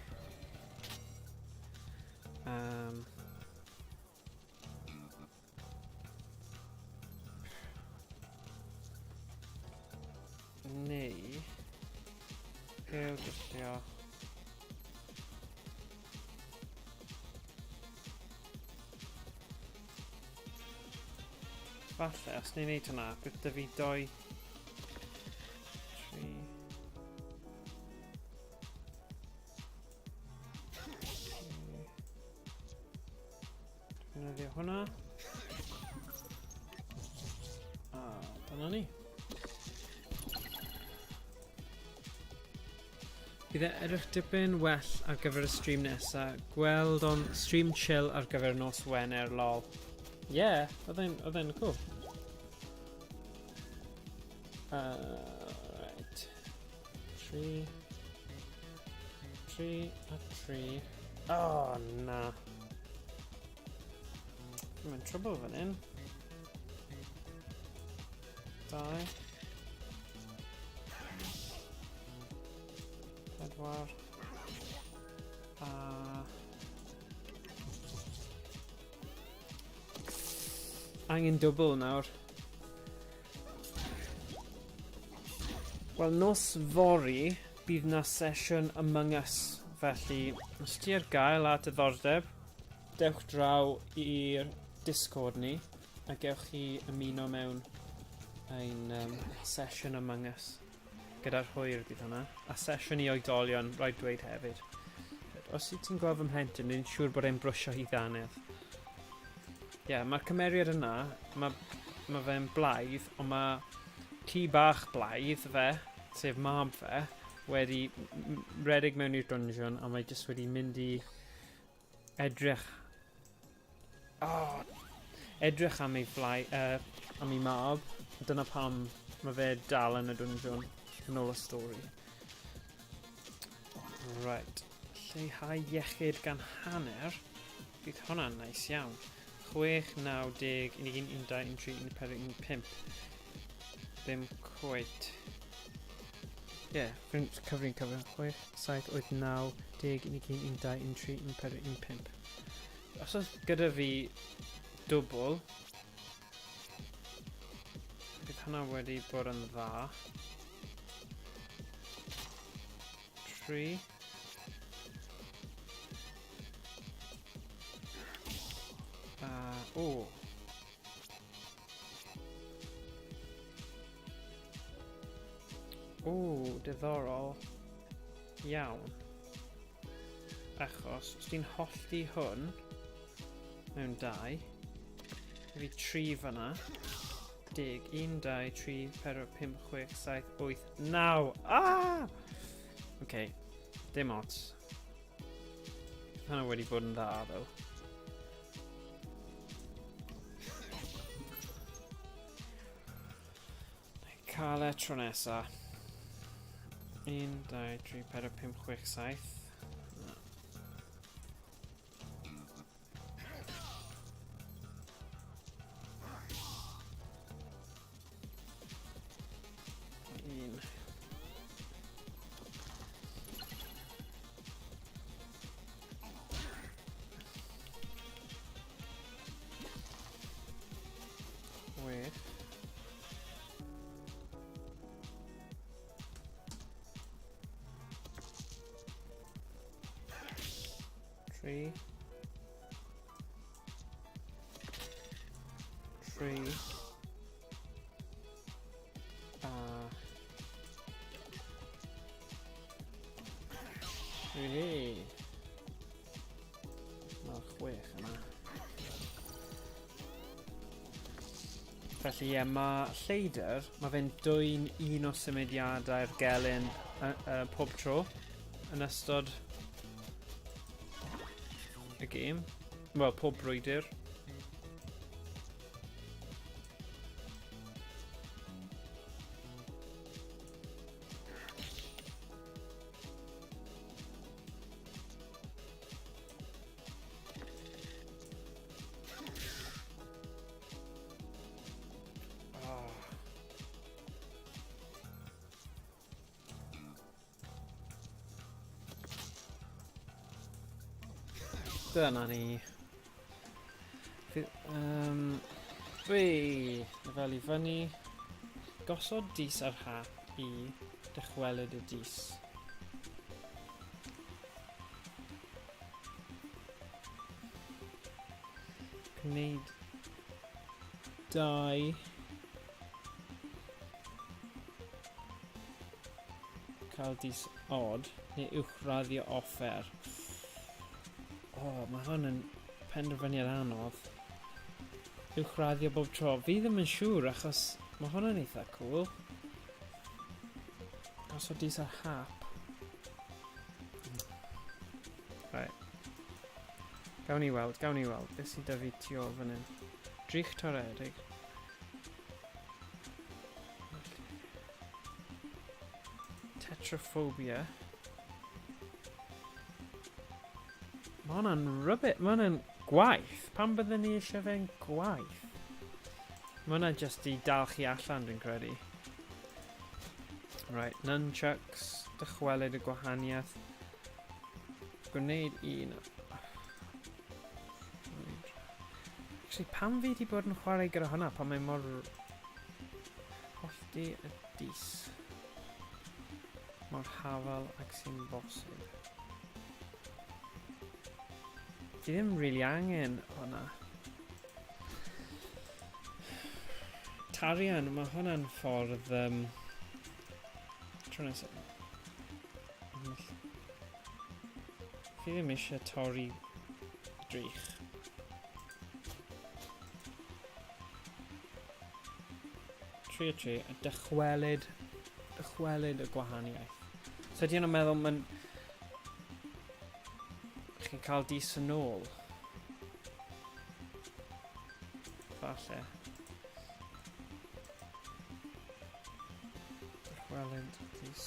Neu... Pêl gyllio. Falle, os ni'n neud hwnna, bydd dy fi 2, 3... Defnyddio hwnna. A dyna ni. Bydd e edrych dipyn well ar gyfer y stream nesa. Gweld o'n stream chill ar gyfer nos Wener, lol. Ie, yeah, oedd e'n cool. Right. 3. 3 a 3. Oh, na. Mae'n trouble fan hyn. 2. 4. A... Angen dwbl nawr. Wel, nos fory, bydd na sesiwn Among Us, felly os ti ar gael a diddordeb, dewch draw i'r Discord ni a gewch chi ymuno mewn ein sesiwn Among Us. Gyda'r hwyr bydd hwnna. A sesiwn i oedolion, rhaid dweud hefyd. Os wyt ti'n gweld fy mhlentyn, ni'n siŵr bod e'n brwsio hi ddannedd. Ie, yeah, mae'r cymeriad yna, mae fe'n blaidd, ond mae ci bach blaidd fe, sef mab fe, wedi redeg mewn i'r dungeon a mae jyst wedi mynd i edrych... Oh, edrych am ei flai, am ei mab. Dyna pam mae fe dal yn y dungeon, yn ôl y stori. Right. Lleihau iechyd gan hanner. Bydd hwnna'n nice iawn. 6, 9, 10, 11, 12, 13, 14, 15. Ddim cweit. Ie, yeah, fi'n cyfri'n cyfri. 6, 7, 8, 9, 10, 11, 12, 13, 14, 15. Os oes gyda fi dwbl, bydd hwnna wedi bod yn dda. 3. O. O, diddorol iawn. Achos, os ti'n hollti hwn mewn 2, fi 3 fyna. 10, 1, 2, 3, 4, 5, 6, 7, 8, 9. Ah! OK, dim ots. Hwnna wedi bod yn dda, ddo. Cael e tro nesa. 1, 2, 3, 4, 5, 6, 7. Un. 6. 3. 3. A... Hei. Mae'r 6 yma. Felly ie, mae lleidr, mae fe'n dwyn un o symudiadau'r gelyn pob tro yn ystod y gêm. Wel, pob brwydr. Dyna ni. Fi, lefel i fyny. Gosod dis ar hap i dychwelyd y dis. Gwneud 2. Cael dis odd, neu uwchraddio offer. O, oh, mae hwn yn penderfyniad anodd. Uwchraddio bob tro. Fi ddim yn siŵr, achos mae hwn yn eitha cool. Gosod dis ar hap. Right. Gawn ni weld, gawn ni weld. Beth sydd 'da fi tu ôl fan hyn? Drych toredig. Tetraphobia. Mae hwnna'n rybit, mae hwnna'n gwaith. Pam bydden ni eisiau fe'n gwaith? Mae hwnna jyst i dal chi allan, dwi'n credu. Right, nunchucks, dychwelyd y gwahaniaeth. Gwneud un. Actually, pam fi wedi bod yn chwarae gyda hwnna pan mae mor... Hollti y dis. Mor hafal ag sy'n bosib. Fi ddim really angen hwnna. Tarian, mae hwnna'n ffordd... Tro nesaf. Fi ddim eisiau torri drych. 3 a 3, a dychwelyd y gwahaniaeth. So ydy nhw'n meddwl mae'n... Chi'n cael dis yn ôl? Falle. Dychwelyd dis.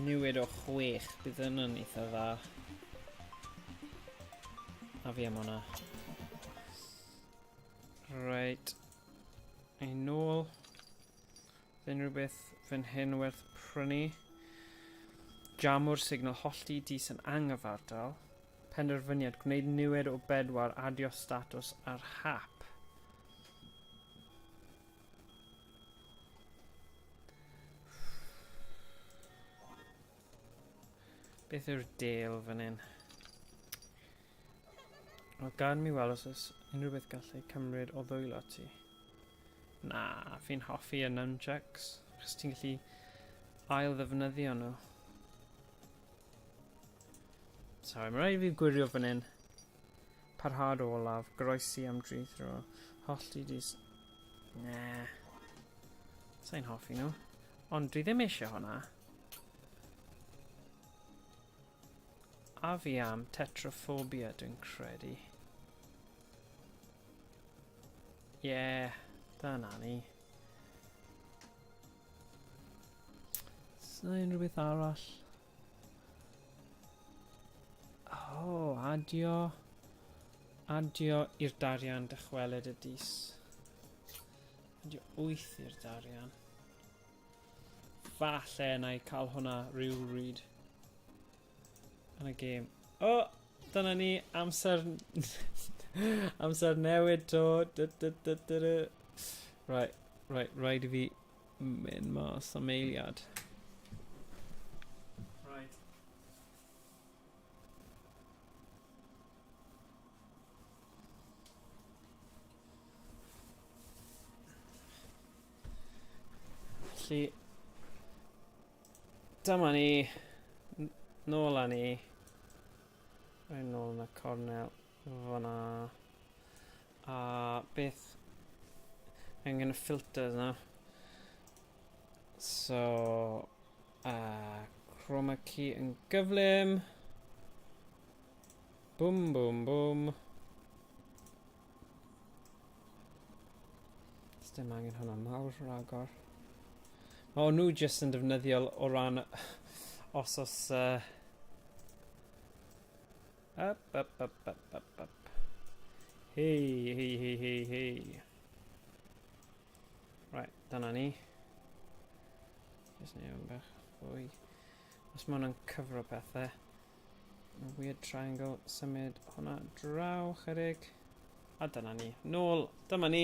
Newid o 6, bydd yna'n eitha dda. A fi am hwnna. Reit. Ein nôl. Unrhyw beth fan hyn werth prynu. Jamwr signal hollti dis yn anghyfardal. Penderfyniad gwneud niwed o 4 adio statws ar hap. Beth yw'r deal fan hyn? Wel, gan mi weld os oes unrhyw beth gallai cymryd o ddwylo ti. Na, fi'n hoffi y nunchucks, achos ti'n gallu ail ddefnyddio nhw. Sorry, mae rhaid i fi gwirio fan hyn. Parhad olaf, groesi am dri thro, hollti dis... Ne. Sa'n hoffi nhw. Ond dwi ddim eisiau hwnna. A fi am tetraphobia, dwi'n credu. Ie, yeah, dyna ni. Oes 'na unrhyw beth arall? Oh, adio. Adio i'r darian dychwelyd y dis. Adio 8 i'r darian. Falle na i cael hwnna rhyw ryd yn y gêm. Oh! Dyna ni, amser... amser newid to. Du, du, du, du, du. Right, right, rhaid i fi mynd mas am eiliad. Right. Felly, dyma ni, nôl â ni, rhaid nôl yn y cornel fyna, a beth, angen y filters na. So, chroma key yn gyflym, bwm bwm bwm. Does dim angen hwnna mawr ragor. Mae nhw jyst yn defnyddiol o ran os os... up, up, up, up, up, up. Hei, hei, hei, hei, hei. Right, dyna ni. Jyst ni bach fwy. Os mae hwnna'n cyfro pethau. Weird triangle, symud hwnna draw chydig. A dyna ni. Nôl, dyma ni.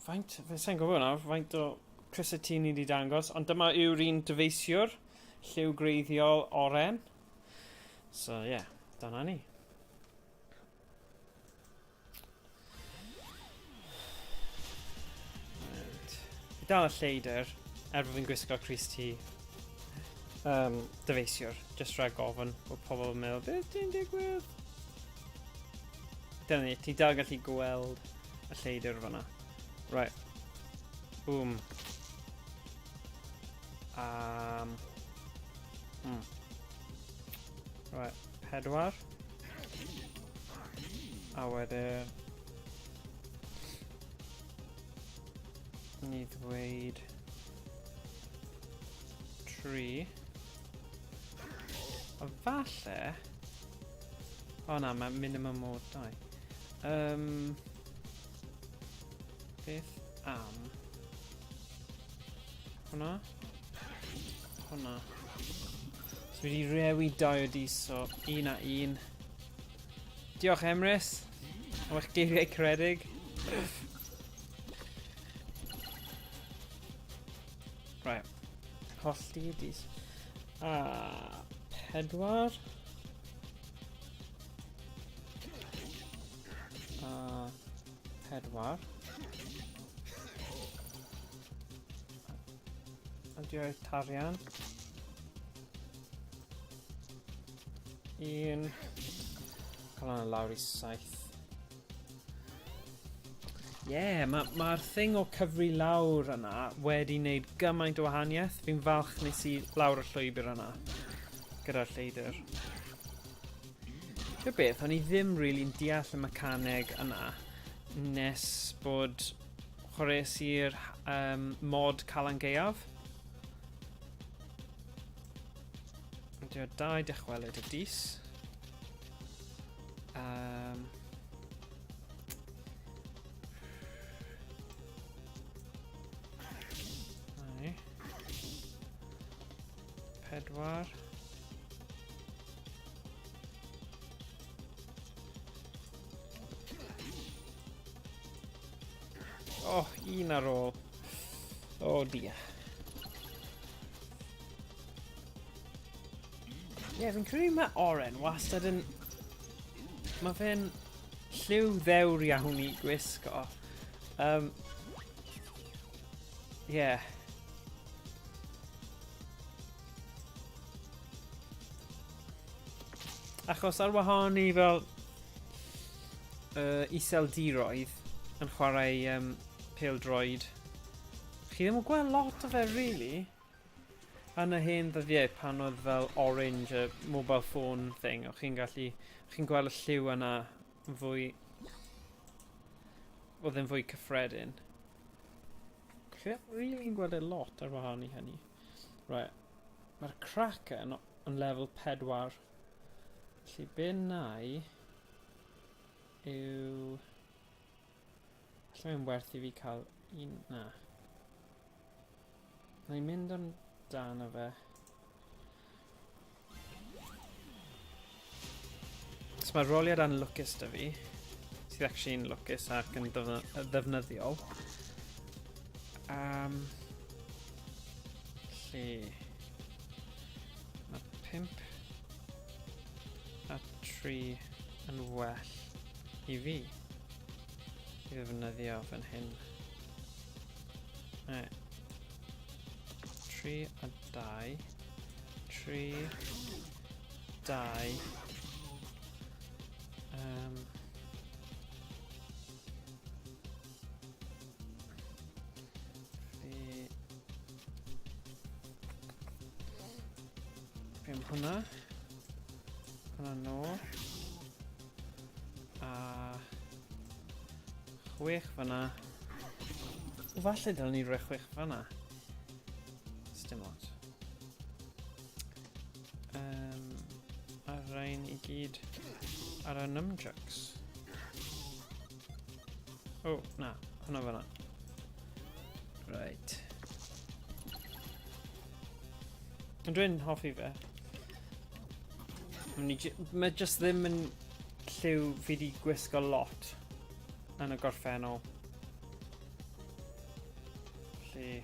Faint, fe sa'n gwybod nawr, faint o crysau T ni wedi dangos, ond dyma yw'r un dyfeisiwr, lliw greiddiol oren. So ie, yeah, dyna ni. Right. Fi dal y lleidr, er bod fi'n gwisgo crys T dyfeisiwr, just rhag ofyn bod pobl yn meddwl, beth ti'n digwydd? Dyna ni, ti dal gallu gweld y lleidr fyna. Right. Boom. Right, 4. A wedyn... Ni ddweud... 3. A falle... O na, mae minimum o 2. Beth am... Hwna? Hwna. So wedi rewi 2 o dis, so 1 a 1. Diolch Emrys am eich geiriau caredig. Right. Hollti dis. A 4. A 4. Ydy'r tarian. 1. Cael hwnna lawr i 7. Ie, yeah, mae'r ma thing o cyfri lawr yna wedi wneud gymaint o wahaniaeth. Fi'n falch nes i lawr y llwybr yna gyda'r lleidr. Ti'n beth, o'n i ddim really'n deall y mecaneg yna nes bod chwaraeais i'r mod Calan Gaeaf. Ydy'r 2 dychwelyd y dis. Nai. 4. Oh, un ar ôl. Oh dear. Ie, yeah, fi'n credu mae oren wastad yn... Mae fe'n lliw ddewr iawn i gwisgo. Yeah. Achos ar wahân i fel iseldiroedd yn chwarae pêl-droed, chi ddim yn gweld lot o fe, really. Yn y hen ddyddiau pan oedd fel orange y mobile phone thing, o'ch chi'n gallu, chi'n gweld y lliw yna fwy, oedd yn fwy cyffredin. Chi ddim really yn gweld e lot ar wahân i hynny. Right. Mae'r Kraken yn lefel 4. Felly be na i yw... Alla mae'n werth i fi cael un... Na. Na i mynd amdano fe. So mae roliad anlwcus da fi, sydd actually'n lwcus ac yn ddefnyddiol. Lle... Mae 5 a 3 yn well i fi i ddefnyddio fan hyn. Right. 3 a 2. 3, 2. Fi am hwnna. Hwnna nôl. A 6 fyna. O, falle dylen ni roi 6 fyna. Dim lot. A rhain i gyd ar y nunchucks. O, na, hwnna fyna. Right. Ond dwi'n hoffi fe. Mae jyst ddim yn lliw fi wedi gwisgo lot yn y gorffennol. Felly...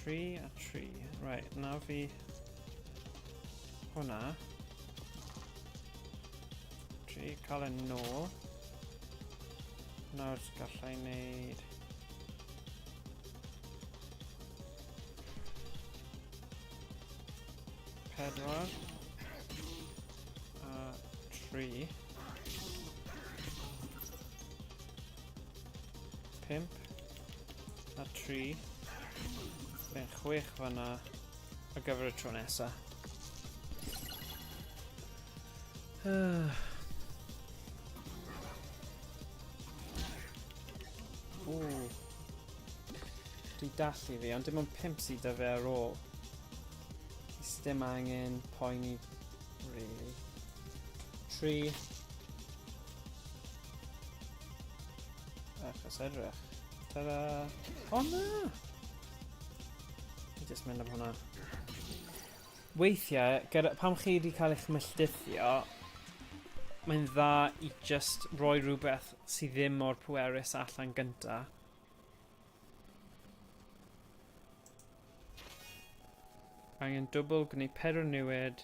3 a 3. Right, nawr fi... Hwna. 3, cael e nôl. Nawr gallai wneud... 4 a 3. 5 a 3. Fe'n 6 fanna ar gyfer y tro nesa. Ww. Dwi dallu fi, ond dim ond 5 sydd da fe ar ôl. Dim angen poeni, really. 3. Achos edrych. Ta-da! O na! Fi jyst mynd am hwnna. Weithiau, gyda, pam chi wedi cael eich melltithio, mae'n dda i just roi rhywbeth sydd ddim mor pwerus allan gynta. Angen dwbl gwneud 4 niwed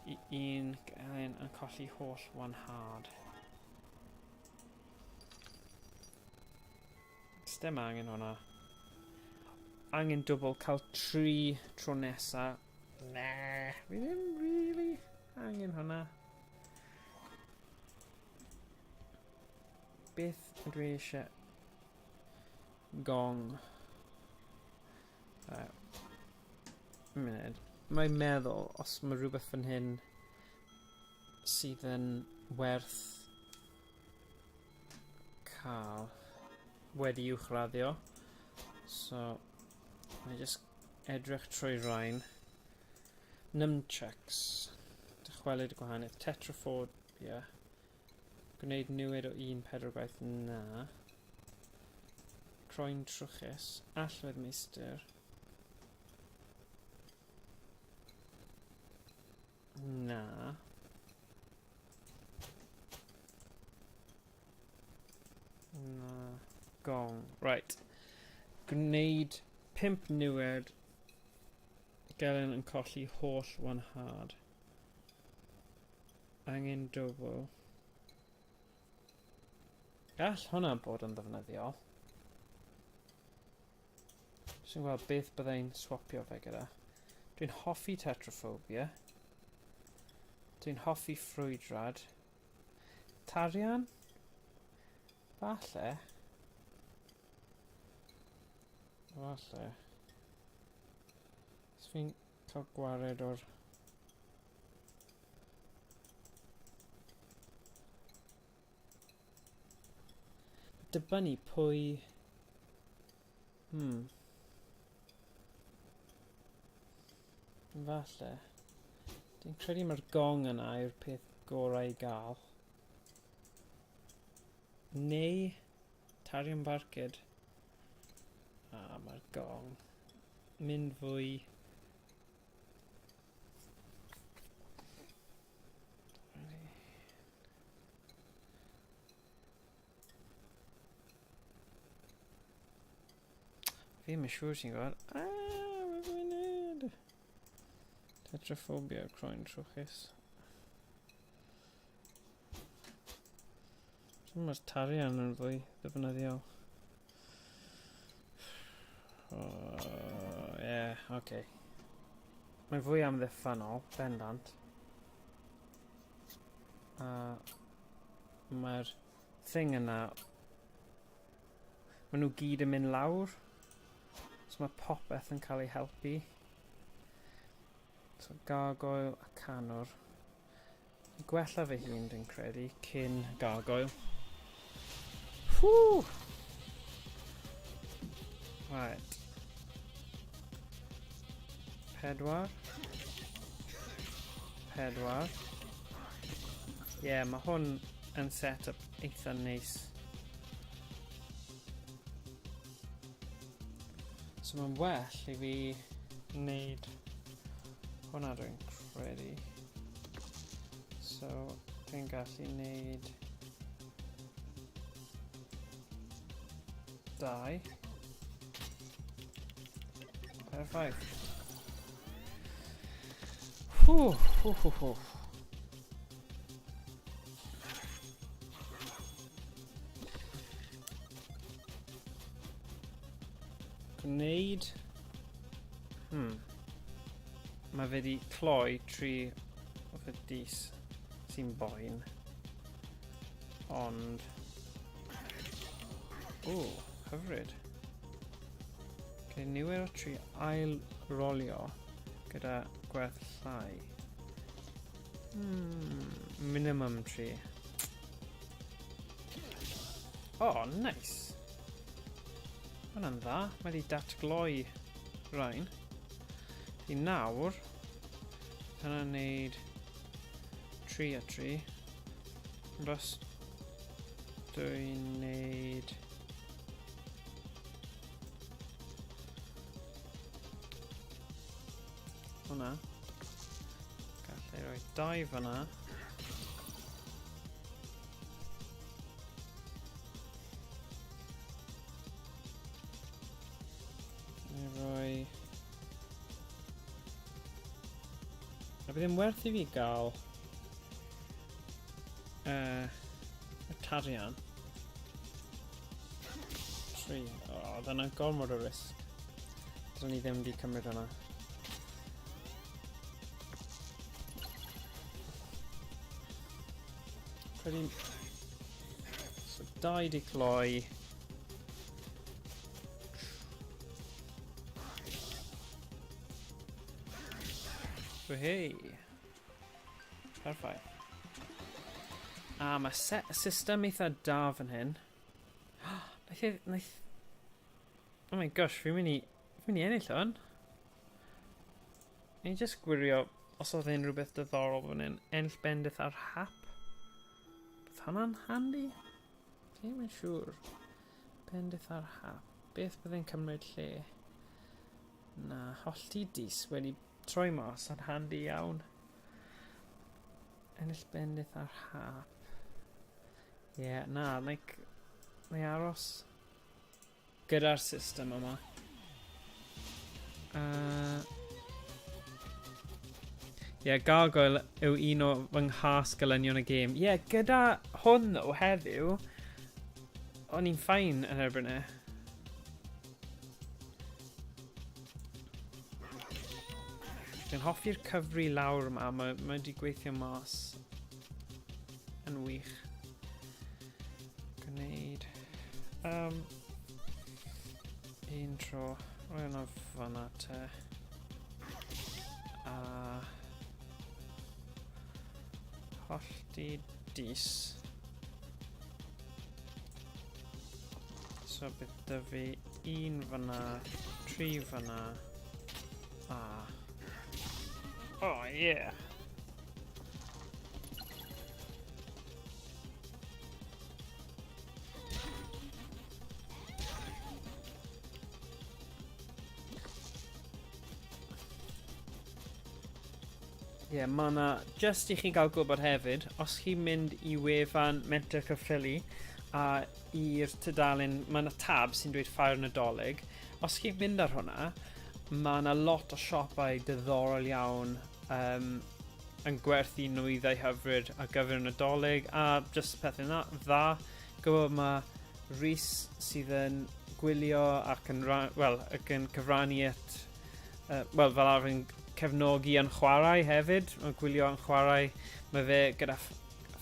i un gelyn yn colli holl wanhad. Sdim angen hwnna. Angen dwbl cael 3 tro nesa. Na, fi ddim really angen hwnna. Beth ydw i eisiau? Gong. Munud. Mae'n meddwl, os mae rhywbeth fan hyn sydd yn werth cael wedi uwchraddio. So, mae jyst edrych trwy rhain. Nunchucks. Dychwelyd y gwahaniaeth. Tetraphobia. Gwneud newid o 1 4 gwaith na. Croen trwchus. Allwedd meistr. Na. Na. Gong. Right. Gwneud 5 niwed. Gelyn yn colli holl wanhad. Angen dwbl. Gall hwnna bod yn ddefnyddiol. Jyst yn gweld beth byddai'n swapio fe gyda. Dwi'n hoffi tetraphobia. Dwi'n hoffi ffrwydrad. Tarian? Falle. Falle. Os fi'n cael gwared o'r... Dibynnu pwy... Falle. Dwi'n credu mae'r gong yna yw'r peth gorau i gael. Neu Tarian Barcud. A mae'r gong. Mynd fwy... Fi ddim yn siŵr sy'n gwybod. Ah, beth fi'n neud? Tetraphobia, croen trwchus. Mae'r tarian yn fwy ddefnyddiol. Oh, yeah, okay. Mae'n fwy amddiffynol, bendant. A mae'r thing yna... Maen nhw gyd yn mynd lawr. So mae popeth yn cael ei helpu. So gargoyle a canwr. Gwella fy hun, dwi'n credu, cyn gargoyle. Whew! Right. Pedwar. Pedwar. Ie, yeah, mae hwn yn set-up eitha neis. So mae'n well i fi wneud hwnna dwi'n credu. So dwi'n gallu wneud dau. Perffaith. Hw, hw, hw, hw. Gwneud... Mae fe wedi cloi tri o fy dis sy'n boen. Ond... O, hyfryd. Okay, nifer o tri ail rolio gyda gwerth llai. Minimum tri. Oh, nice. Hwna'n dda. Mae wedi datgloi rhain. I nawr, hwnna'n neud 3 a 3. Ond os dwi'n neud... Hwnna. Gallai roi dau fyna. Neu roi... A bydd yn werth i fi gael y tarian. Tri. O, oh, dyna gormod o risg. Dyna ni ddim wedi cymryd hwnna. Credu... So, dau di cloi. Hei. Perffaith. A mae system eitha da fan hyn. Naeth, e, naeth... Oh my gosh, fi'n mynd i... Fi'n mynd i ennill hwn. Ni just gwirio os oedd unrhyw beth diddorol fan hyn. Ennill bendith ar hap. Bydd hwnna'n handi? Ddim yn siŵr. Bendith ar hap. Beth byddai'n cymryd lle? Na, hollti dis wedi troi mas yn handi iawn. Ennill bendith ar hap. Ie, yeah, na, like, mae aros gyda'r system yma. Ie, yeah, Gargoyle yw un o fy nghas gelynion y gêm. Ie, yeah, gyda hwn o heddiw, o'n i'n ffain yn erbyn e. Dwi'n hoffi'r cyfri lawr yma, mae, mae wedi gweithio mas yn wych. Gwneud... Un tro, rhoi hwnna fanna te. A... Hollti dis. So bydd dy fi un fanna, tri fanna, a... Oh yeah! Ie, yeah, mae yna, just i chi gael gwybod hefyd, os chi'n mynd i wefan Menter Caerffili a i'r tudalen, mae yna tab sy'n dweud Ffair Nadolig. Os chi'n mynd ar hwnna, mae yna lot o siopau diddorol iawn um, yn gwerthu nwyddau hyfryd ar gyfer y Nadolig a just pethau na, dda. Gwybod mae Rhys sydd yn gwylio ac yn, well, ac yn cyfrannu at, uh, well, fel arfer yn cefnogi yn chwarae hefyd, mae'n gwylio yn chwarae, mae fe gyda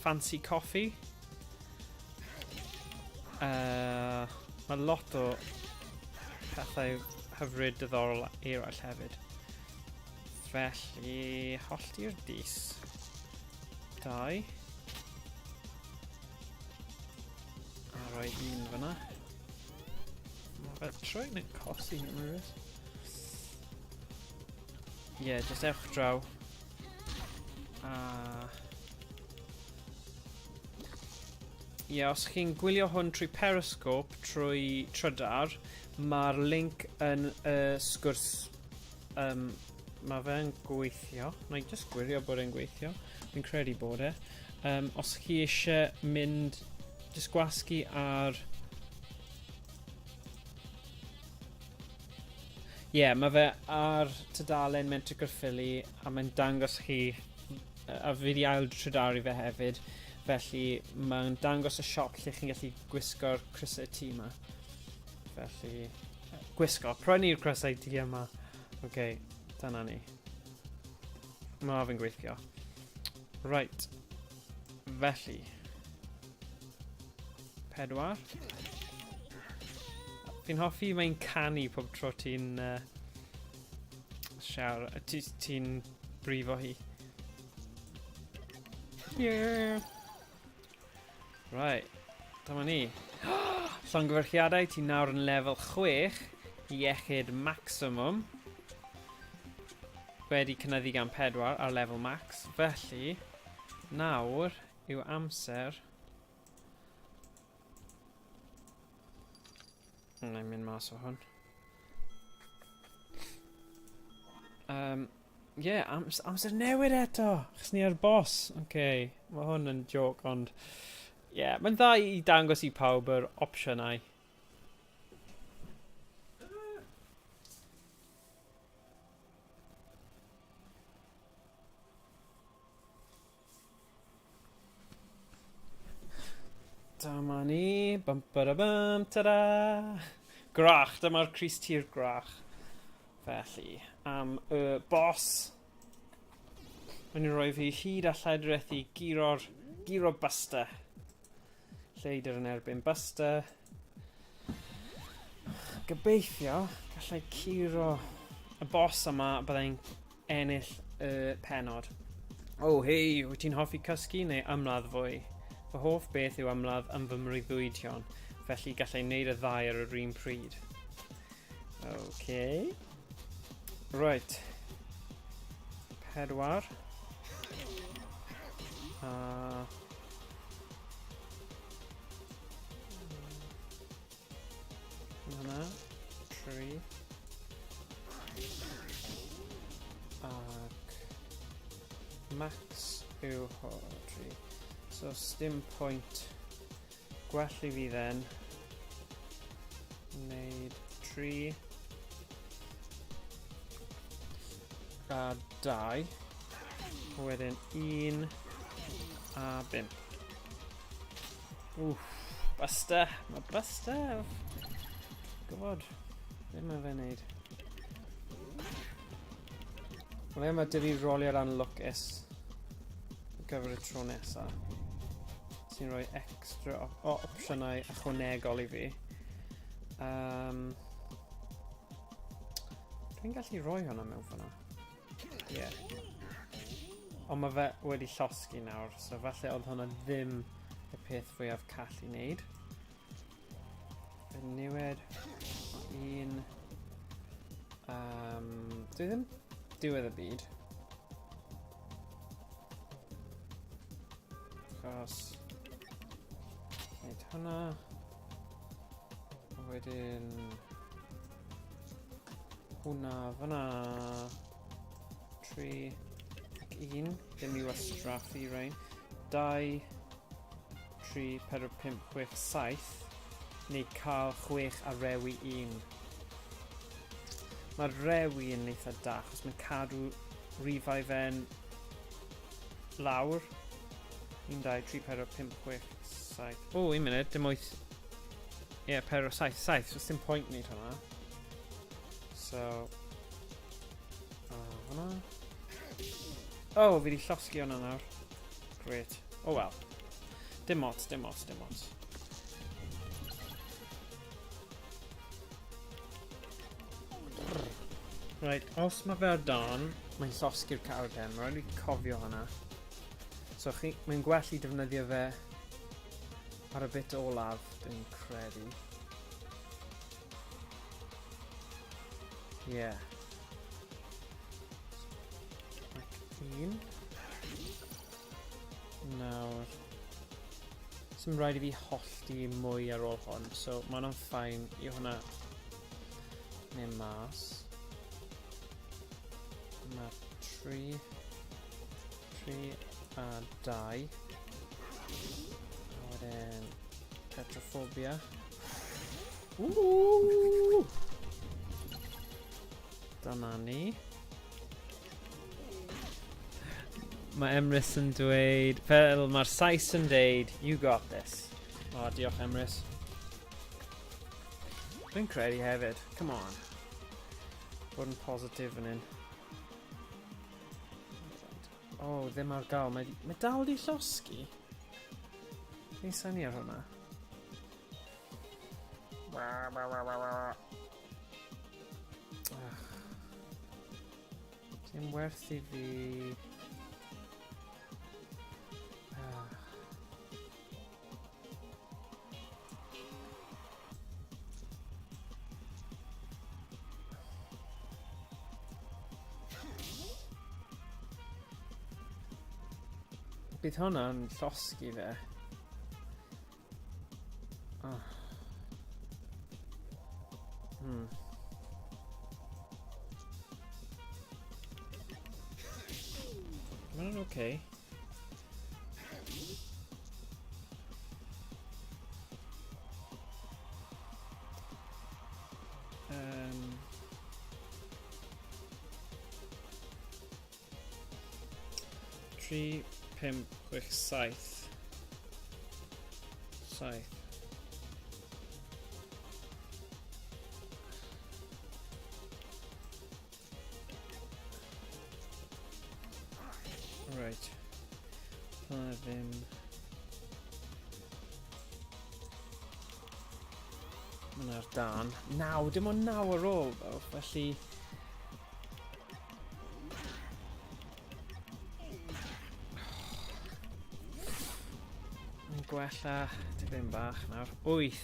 fancy coffee. Uh, mae lot o pethau hyfryd diddorol eraill hefyd. Felly, hollti'r dis. 2. A rhoi un fyna. Mae fe troi'n yn cosi hyn rhywbeth. Ie, yeah, just ewch draw. A... Ie, yeah, os chi'n gwylio hwn trwy Periscope, trwy Trydar, mae'r link yn y sgwrs. Um, mae fe'n gweithio. Na i just gwirio bod e'n gweithio. Fi'n credu bod e. Um, os chi eisiau mynd, just gwasgu ar... Ie, yeah, mae fe ar tudalen Menter Caerffili a mae'n dangos chi, a fi wedi ail trydaru fe hefyd, felly mae'n dangos y siop lle chi'n gallu gwisgo'r crysau T yma. Felly, gwisgo, prynu'r crysau T yma. Oce, okay, dyna ni. Mae fe'n gweithio. Right, felly, 4. Fi'n hoffi mae'n canu pob tro ti'n uh, siarad, ti'n ti brifo hi. Yeah. Right, dyma ni. Llongyfarchiadau, ti nawr yn lefel 6, iechyd maximum. Wedi cynyddu gan 4 ar lefel max, felly nawr yw amser Na i mynd mas o hwn. Um, yeah, ams amser newid eto! Chos ni ar boss. Oce, okay. Mae hwn yn joke, ond... Yeah, mae'n dda i dangos i pawb yr opsiynau. Dyma ni. Bum, bada, bum, ta-da! Grach, dyma'r Cris Tir Grach. Felly, am y boss. Mae'n rhoi fi hyd a lledrith i guro'r guro Buster. Lleidr yn erbyn Buster. Gobeithio gallai curo y boss yma byddai'n ennill y pennod. Oh, hei, wyt ti'n hoffi cysgu neu ymladd fwy? Fy hoff beth yw ymladd yn fy mreuddwydion, felly gallai wneud y ddau ar yr un pryd. Okay. Right. 4. A... Hwnna. 3. Ac... Max yw ho, 3. So, sdim pwynt gwell i fi then. Wneud 3. A 2. Wedyn 1 a 5. Wff, Buster. Mae Buster. Gwybod. Be mae fe'n neud? Wel, mae dy fi rolio'r anlwcus ar gyfer y tro nesa. Sy'n rhoi extra o, o opsiynau ychwanegol i fi. Um, dwi'n gallu rhoi hwnna mewn fyna. Ie. Yeah. Ond mae fe wedi llosgi nawr, so falle oedd hwnna ddim y peth fwyaf call i wneud. Fe niwed un... Um, dwi ddim diwedd y byd. Achos... Wneud hwnna. A wedyn... Hwna fyna. 3 ac 1. Ddim i wastraffu rhain. 2, 3, 4, 5, 6, 7, neu cael 6 a rewi 1. Mae'r rewi yn eitha da, achos mae'n cadw rifau fe'n lawr. 1, 2, 3, 4, 5, 6, 7. O, un munud, dim 8. Ie, yeah, 4, 7, 7, so dim pwynt wneud hwnna. So... Hwnna. Oh, fi wedi llosgi hwnna nawr. Great. Oh well. Dim ots, dim ots, dim ots. Right, os mae fe ar dan, mae'n llosgi'r carden. Mae'n rhaid i fi cofio hwnna. So chi, mae'n gwell i defnyddio fe ar y bit olaf, dwi'n credu. Ie. Yeah. Ac un. Nawr. Sy'n rhaid i fi hollti mwy ar ôl hwn, so mae hwnna'n ffain i hwnna mynd mas. Mae 3, 3 a 2. A wedyn Tetraphobia. Woo! Dyna ni. Mae Emrys yn dweud, fel mae'r Sais yn dweud, you got this. O, oh, diolch Emrys. Dwi'n credu hefyd, come on. Bod yn positif fan hyn. O, oh, ddim ar gael. Mae, mae dal di llosgi. Fi'n syni ar hwnna. Dim werth i fi... Bydd hwnna'n llosgi fe. Oh. Mae'n oce. Okay. Um, 3, 5, 6, 7. 7. Right. Hwnna ddim... Hwnna'r dan. Naw, dim ond naw ar ôl, ddo, felly... Mae'n gwella tipyn bach nawr. 8.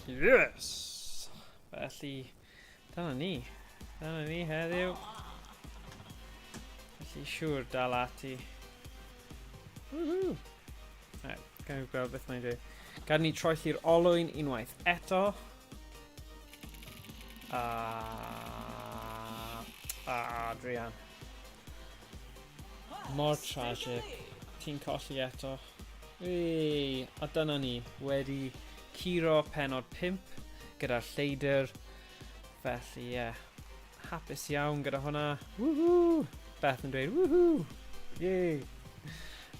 Yes! Felly, dyna ni. Dyna ni heddiw. Felly, siŵr dal ati. Woohoo! Right, gawn ni gweld beth mae'n dweud. Gad ni troelli'r olwyn unwaith eto. A... A, Adrian. Mor tragic. Ti'n colli eto. Ei, a dyna ni, wedi curo penod 5 gyda'r lleidr. Felly, ie, yeah, hapus iawn gyda hwnna. Woohoo! Beth yn dweud, woohoo! Yay!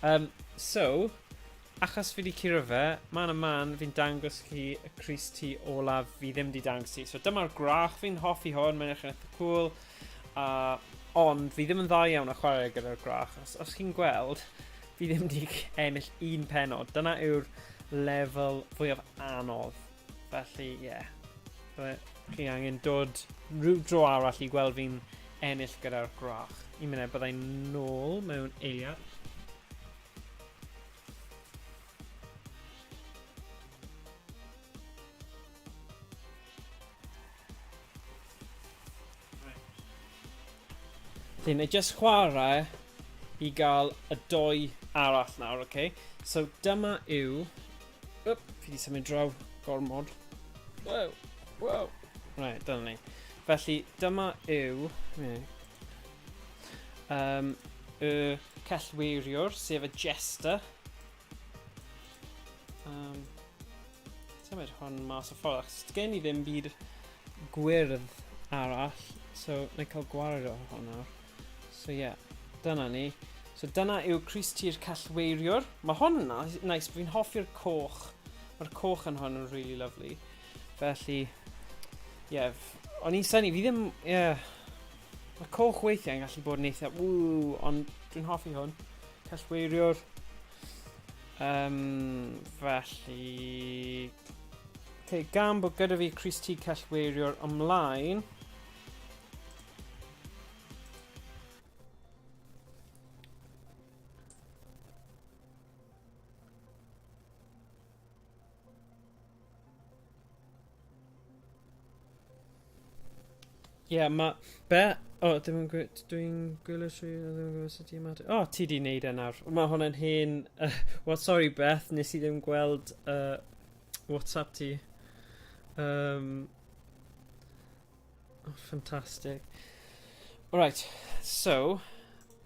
Um, so, achos fi wedi curo fe, man a man, fi'n dangos chi y Cris T olaf fi ddim wedi dangos ti. So dyma'r grach, fi'n hoffi hwn, mae'n edrych yn eitha cool. Ond fi ddim yn dda iawn o chwarae gyda'r grach. Os, os chi'n gweld, fi ddim wedi ennill un penod. Dyna yw'r lefel fwyaf anodd. Felly, ie. Yeah. Chi angen dod rhyw dro arall i gweld fi'n ennill gyda'r grach. Un munud, byddai'n nôl mewn eiliad. Felly, na i just chwarae i gael y doi arall nawr, oce? Okay? So, dyma yw... Up, fi wedi symud draw gormod. Wow, wow. Right, dyna ni. Felly, dyma yw y cellweiriwr, sef y jester. Symud hwn mas o ffordd, achos gen i ddim byd gwyrdd arall, so na i cael gwared o hwn nawr. So ie, yeah, dyna ni. So dyna yw Crys Tŷ'r Cellweiriwr. Mae hwn yn nice, fi'n hoffi'r coch. Mae'r coch yn hwn yn really lovely. Felly, ie, yeah, o'n i'n synnu, fi ddim, ie, yeah, mae coch weithiau yn gallu bod yn eitha, ww, ond dwi'n hoffi hwn. Cellweiriwr. Felly, okay, gan bod gyda fi Crys T Cellweiriwr ymlaen, Ie, yeah, mae... Be? O, oh, ddim yn gwy... Dwi'n gwylio trwy... Ddim yn gwybod sut i ymateb. O, oh, ti di neud e nawr. Mae hwnna'n hen... Well, sorry Beth, nes i ddim gweld WhatsApp ti. Oh, fantastic. Alright, so,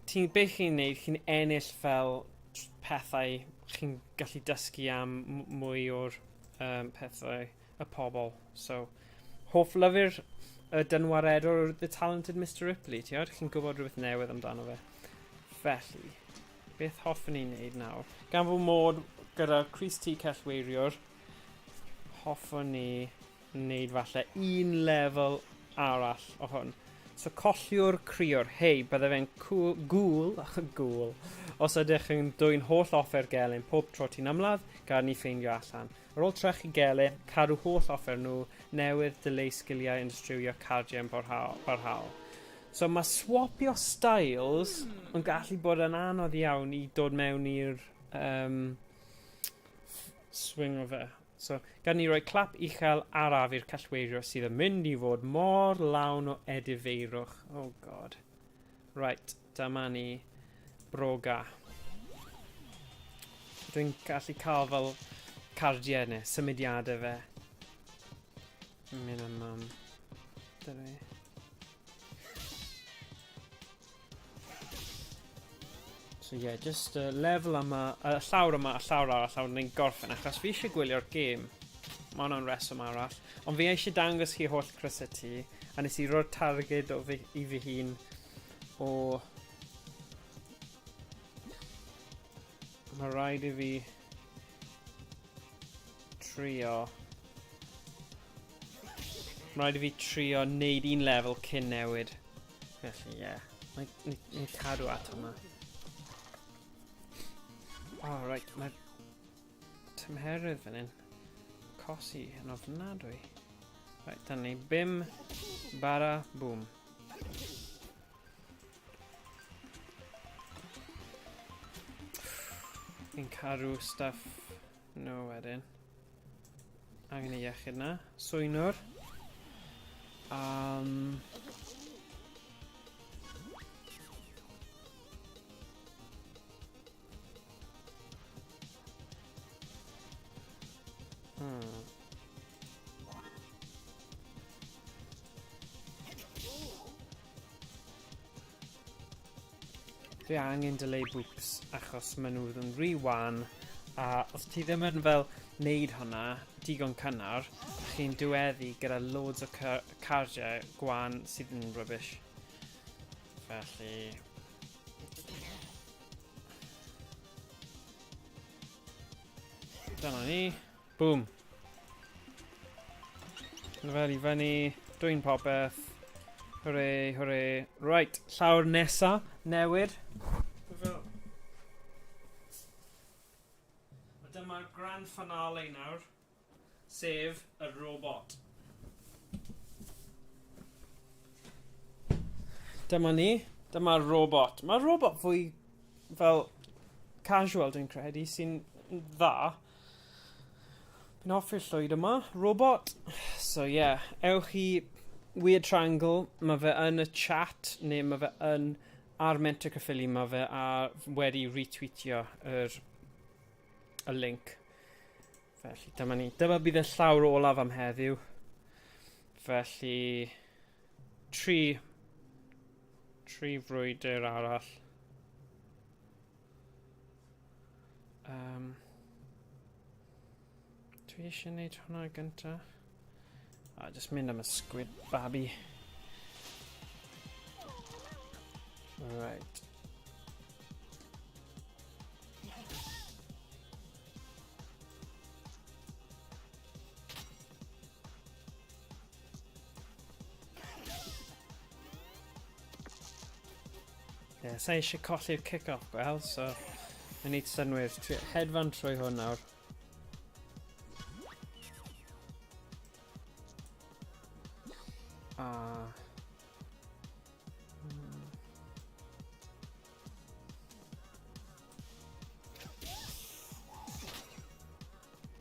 ti'n, be chi'n neud, chi'n ennill fel pethau, chi'n gallu dysgu am mwy o'r pethau, y pobl. So, hoff lyfr y dynwaredwr The Talented Mr Ripley, ti'n gwybod? Chi'n gwybod rhywbeth newydd amdano fe. Felly, beth hoffwn ni wneud nawr? Gan fod mod gyda Crys T Cellweiriwr, hoffwn ni wneud falle un lefel arall o hwn. So colliwr criwr, hei, bydde fe'n cŵl, gŵl, gŵl, os ydych yn dwyn holl offer gelyn pob tro ti'n ymladd, gad ni ffeindio allan. Ar ôl trechu gelyn, cadw holl offer nhw, newydd, dileu sgiliau yn distrywio cardiau yn barhaol. So mae swapio styles yn gallu bod yn anodd iawn i dod mewn i'r swing o fe. So, gan ni roi clap uchel araf i'r cellweirio sydd yn mynd i fod mor lawn o edifeirwch. Oh god. Right, dyma ni. Broga. Dwi'n gallu cael fel cardiau neu symudiadau fe. Mynd am mam. Dyna ni. So yeah, just y lefel yma, y llawr yma, y llawr arall, a ni'n gorffen, achos fi eisiau gwylio'r gêm. Mae hwnna'n reswm arall. Ond fi eisiau dangos chi holl crysau ti, a nes i roi'r targed o fi, i fy hun o... Mae rhaid i fi trio... Mae rhaid i fi trio neud un lefel cyn newid. Felly, ie. Yeah. Mae ni cadw at hwnna. Oh, right, mae'r tymheredd fan hyn. Cosi yn ofnadwy. Right, dyna ni. Bim, bara, boom. Fi'n caru stuff nhw wedyn. Angen i iechyd na. Swynwr. Dwi angen delay boops achos maen nhw yn rhy wan a os ti ddim yn fel neud hwnna digon cynnar, chi'n diweddu gyda loads o cardiau gwan sydd yn rubbish. Felly... Dyna ni. Boom. Lefel i fyny, dwyn popeth. Hwre, hwre. Right, llawr nesa, newid. A dyma'r grand finale nawr, sef y robot. Dyma ni, dyma'r robot. Mae'r robot fwy fel casual dwi'n credu sy'n dda. Fi'n hoffi'r llwyd yma. Robot. So ie, yeah, ewch i Weird Triangle, mae fe yn y chat, neu mae fe yn ar Menter Caerffili, mae fe a wedi retweetio yr, y link. Felly dyma ni. Dyma bydd y llawr olaf am heddiw. Felly... Tri. Tri frwydr arall. Um, dwi eisiau gwneud hwnna gynta. A, just mynd am y squid babi. Right. Ie, yeah, sa eisiau colli'r kick-off gweld, so mae'n neud synwyr. Hedfan trwy hwn nawr. A...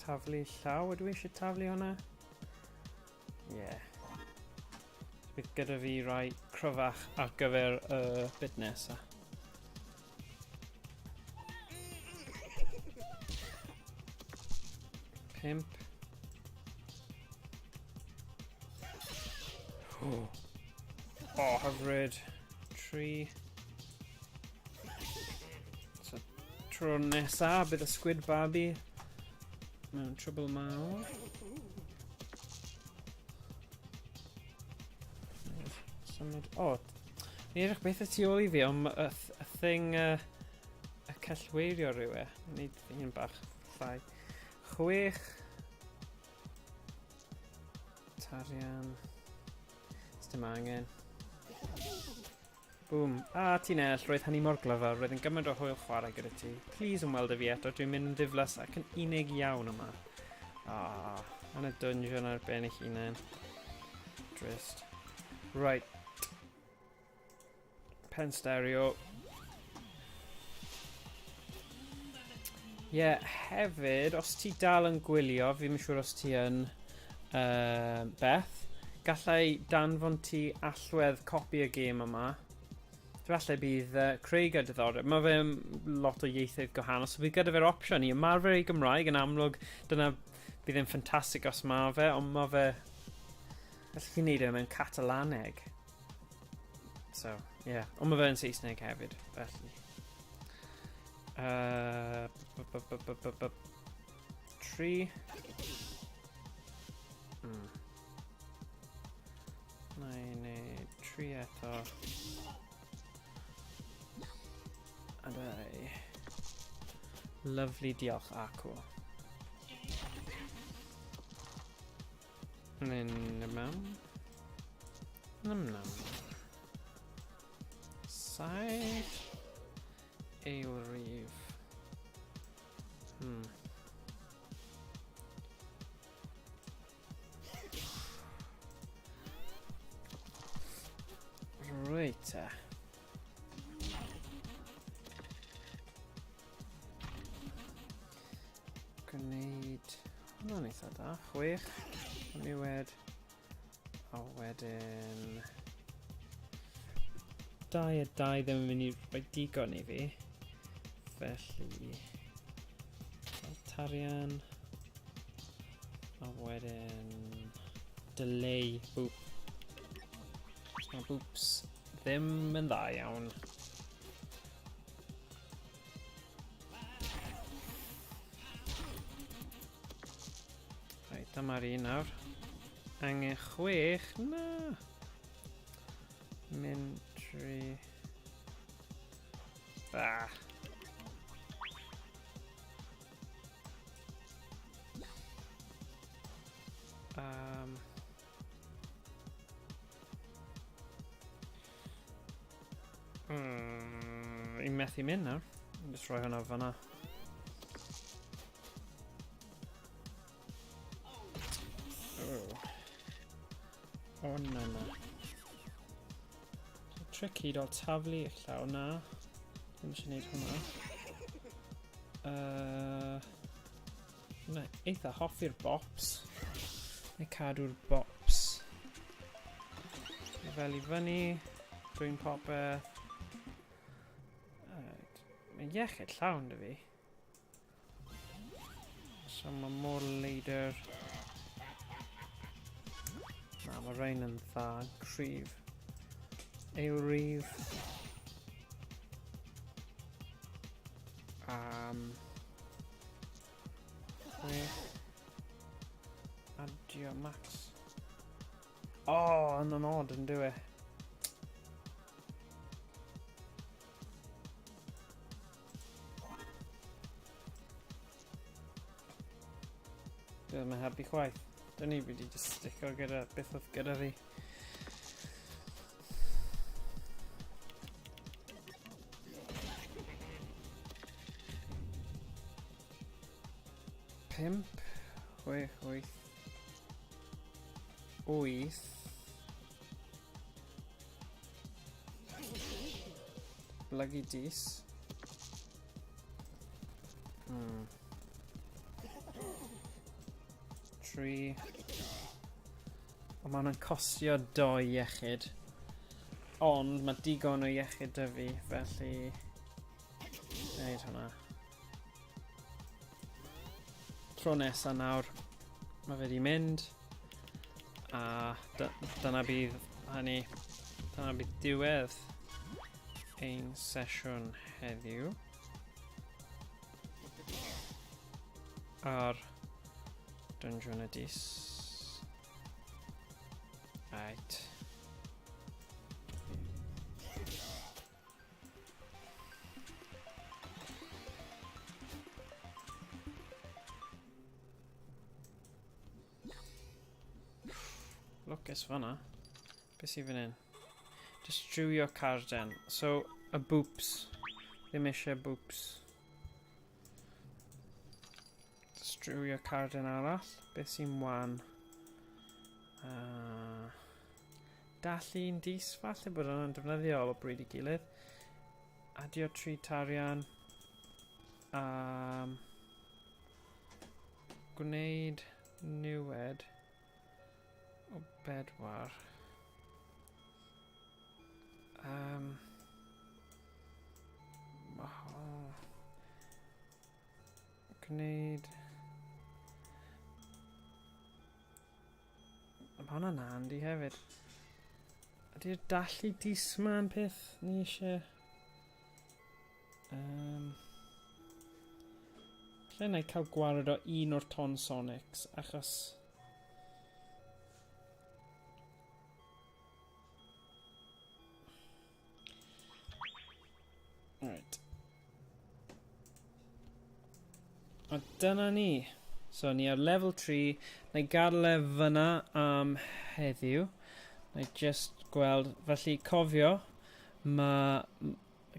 Taflu llaw, ydw i eisiau taflu hwnna? Ie. Yeah. Bydd gyda fi rai cryfach ar gyfer y bit nesa. Pimp. Oh, oh hyfryd. 3. So, tro nesa, bydd y squid babi mewn trwbl mawr. Symud... O, oh, ni edrych beth y tu ôl i fi, ond y, y thing, y cellweirio rhyw e. Nid un bach llai. 6. Tarian. Dim angen. Boom. A, ti'n ennill, roedd hynny mor glyfar, roedd yn gymaint o hwyl chwarae gyda ti. Please ymweld â fi eto, dwi'n mynd yn ddiflas ac yn unig iawn yma. Ah, yn y dungeon ar ben eich hunain. Drist. Right. Pen stereo. Ie, yeah, hefyd, os ti dal yn gwylio, fi'n siŵr os ti yn, Beth, gallai danfon ti allwedd copi y gêm yma. Falle bydd Craig â diddordeb. Mae fe'n lot o ieithoedd gwahanol, so bydd gyda fe'r opsiwn i ymarfer ei Gymraeg yn amlwg. Dyna bydd e'n ffantastig os mae fe, ond mae fe... Gallech chi wneud e mewn Catalaneg. So, ie. Yeah. Ond mae fe'n Saesneg hefyd, felly. 3. Na i wneud 3 eto. A 2. Lovely, diolch, a cool. Mynd mewn. Nam nam. 7. Eilrif. Reit te. Gwneud... Hwna'n eitha da. 6. Niwed. A wedyn... 2 a 2 ddim yn mynd i rhoi digon i fi. Felly... Tarian. A wedyn... Delay. Boop. Mae boops ddim yn dda iawn. Reit, dyma'r un nawr. Angen 6, na. Mynd 3. Ah. I'n methu mynd nawr. Just rhoi hwnna fanna. Oh. O, na, na. Tricky dal taflu eich llaw, na. Ddim eisiau gwneud hwnna. Na, eitha hoffi'r bops. Neu cadw'r bops. Fel i fyny, dwi'n popeth. Right. Mae iechyd llawn dy fi. So mae mor leidr. Na, mae rhain yn dda, cryf. Eilrif. 6. Adio max. O, oh, yn yn odd yn dyw e. Dwi ddim yn helpu chwaith. Dyn ni wedi just stico gyda beth oedd gyda fi. Pump, chwech, wyth, wyth. Blygu dis. 3. Ond mae hwnna'n costio 2 iechyd. Ond mae digon o iechyd 'da fi, felly... Gwneud hwnna. Tro nesa nawr, mae fe wedi mynd. A dyna bydd hynny. Dyna bydd diwedd ein sesiwn heddiw. Ar Dungeon y Dis. Right. Lwcus fanna. Beth sydd fan hyn? Distrywio carden. So, y boops. Ddim eisiau boops. Distrywio carden arall. Beth sy'n wan? Dallu'n dis, falle bod hwnna'n defnyddiol o bryd i gilydd. Adio 3 tarian. Gwneud niwed o bedwar. Oh. Gwneud... Mae hwnna'n handi hefyd. Ydy'r dallu disma yn peth ni eisiau? Lle na i cael gwared o un o'r Ton Sonics, achos... Right. A dyna ni. So ni ar level 3. Na i gadael e fyna am heddiw. Na i just gweld. Felly cofio, mae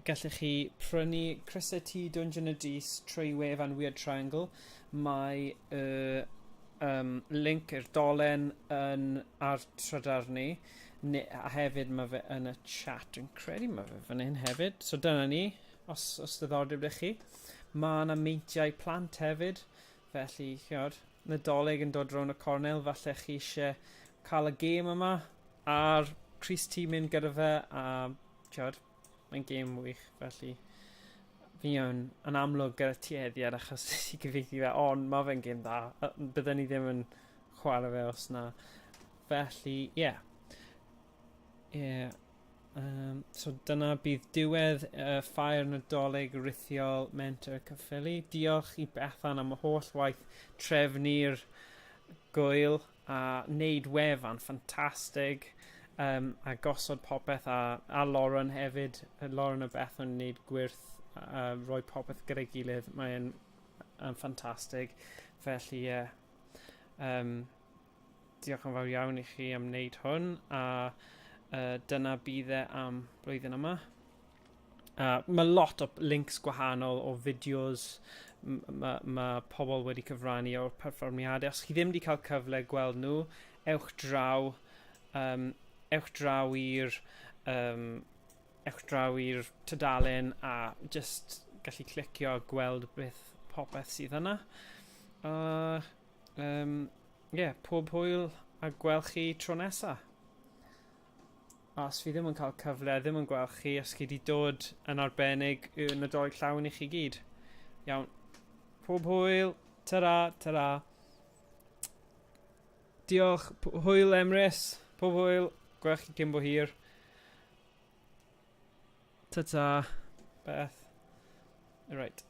gallech chi prynu crysau T Dungeon y Dis trwy wefan Weird Triangle. Mae y link i'r dolen yn ar trydar ni. A hefyd mae fe yn y chat. Dwi'n credu mae fe fan hyn hefyd. So dyna ni, os diddordeb ydych chi. Mae yna meintiau plant hefyd. Felly, chiod, Nadolig yn dod rownd y cornel, falle chi eisiau cael y gêm yma a'r crys T mynd gyda fe, a chiod, mae'n gêm wych, felly fi yn amlwg gyda tueddiad achos nes i gyfieithu fe, ond mae fe'n gêm dda, bydden ni ddim yn chwarae fe os na. Felly, ie. Yeah. Yeah. So dyna bydd diwedd Ffair Nadolig Rithiol Menter Caerffili. Diolch i Bethan am y holl waith trefnu'r gwyl a wneud wefan ffantastig, a gosod popeth, a Lauren hefyd. Lauren a Bethan yn wneud gwyrth, rhoi popeth gyda'i gilydd. Mae'n ffantastig. Felly, ie. Yeah. Diolch yn fawr iawn i chi am wneud hwn, a dyna bydd e am blwyddyn yma. Mae lot o links gwahanol o fideos mae pobl wedi cyfrannu o'r perfformiadau. Os chi ddim wedi cael cyfle gweld nhw, ewch draw, ewch draw i'r ewch draw i'r tudalen a just gallu clicio a gweld beth popeth sydd yna. Yeah, pob hwyl a gweld chi tro nesa. A os fi ddim yn cael cyfle, ddim yn gweld chi, os chi wedi dod yn arbennig y Nadolig llawn i chi gyd. Iawn. Pob hwyl. Ta-ra, ta-ra. Diolch. Hwyl Emrys. Pob hwyl. Gweld chi cyn bo hir. Ta-ta. Beth. Right.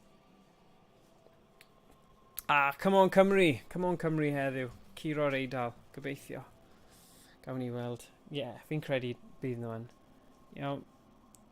Ah, come on Cymru. Come on Cymru heddiw. Curo'r Eidal. Gobeithio. Gawn ni weld. Ie, yeah, fi'n credu bydd nhw yn. Iawn.